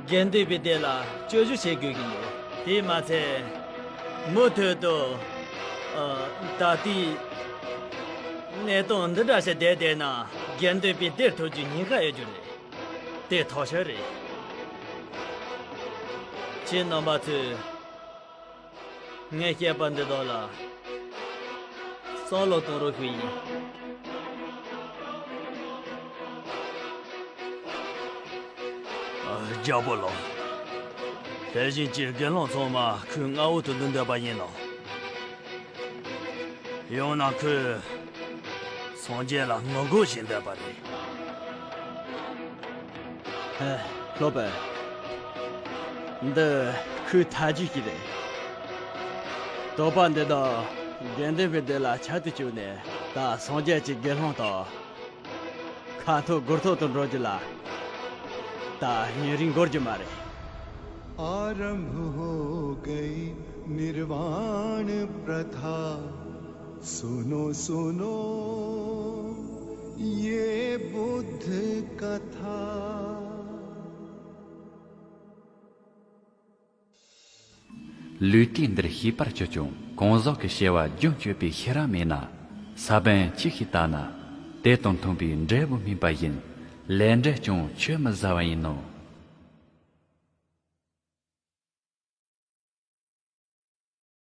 དགེ་འདུན་པའི་སྡེ་ལ་བཅོས་བསྒྱུར་བྱེད་དགོས་ཀྱི་འདུག་དེས་མ་ཚད་མུ་མཐུད་དུ་ཨ། ད་ལྟའི་གནས་སྟངས་འདི་འདྲ་ཞིག་བསྡད་བསྡད་ན་དགེ་འདུན་པའི་སྡེར་ཐུག་རྒྱུའི་ཉེན་ཁ་ཡོད་རྒྱུ་རེད། དེ་ཐག་ཆོད་རེད། ཁྱེད་རྣམ་པ་ཚོས་ངས་བཤད་པ་འདི་དག་ལ་བསམ་བློ་གཏོང་རོགས་ཞུ་ཡིན། ཨ། རྒྱལ་པོ་ལགས། དེ་བཞིན་གྱི་དགེ་སློང་ཚང་མ་ཁོའི་མངའ་འོག་ཏུ་འདུ་འདོད་པ་ཡིན་ནམ། ཡང་ན་ཁོས་སངས་རྒྱས་ལ་ངོ་རྒོལ་བྱེད་འདོད་པ་རེད། ཧེ། སློབ་དཔོན། འདི་ཁོའི་ཐབས་ཇུས་ཤིག་རེད། དོགས་པ་འདི་དག་དགེ་འདུན་པའི་སྡེ་ལ་ཁྱབ་ཏུ་བཅུག་ནས་ད་སངས་རྒྱས་ཀྱི་དགེ་སློང་དག་ཁ་ཐུག་སྒོར་ཐུག་ཏུ་འགྲོ་རྒྱུ་ལ་ད་ཡུན་རིང་འགོར་རྒྱུ་མ་རེད། आरंभ हो गई निर्वाण प्रथा। सुनो सुनो ये बुद्ध कथा। ལུས་དུས་འདིར་ཤེས་པར་གྱུར་ཀྱང་གང་ཟག་གི་བྱ་བ་རྒྱུན་གཅོད་པའི་ཤེས་རབ་མེད་ན། ས་བོན་ཅི་ཞིག་བཏབ་ན་དེ་དང་མཐུན་པའི་འབྲས་བུ་སྨིན་པ་བཞིན་ལས་འབྲས་ཀྱང་ཆོས་མི་ཟ་བ་ཡིན་ནོ།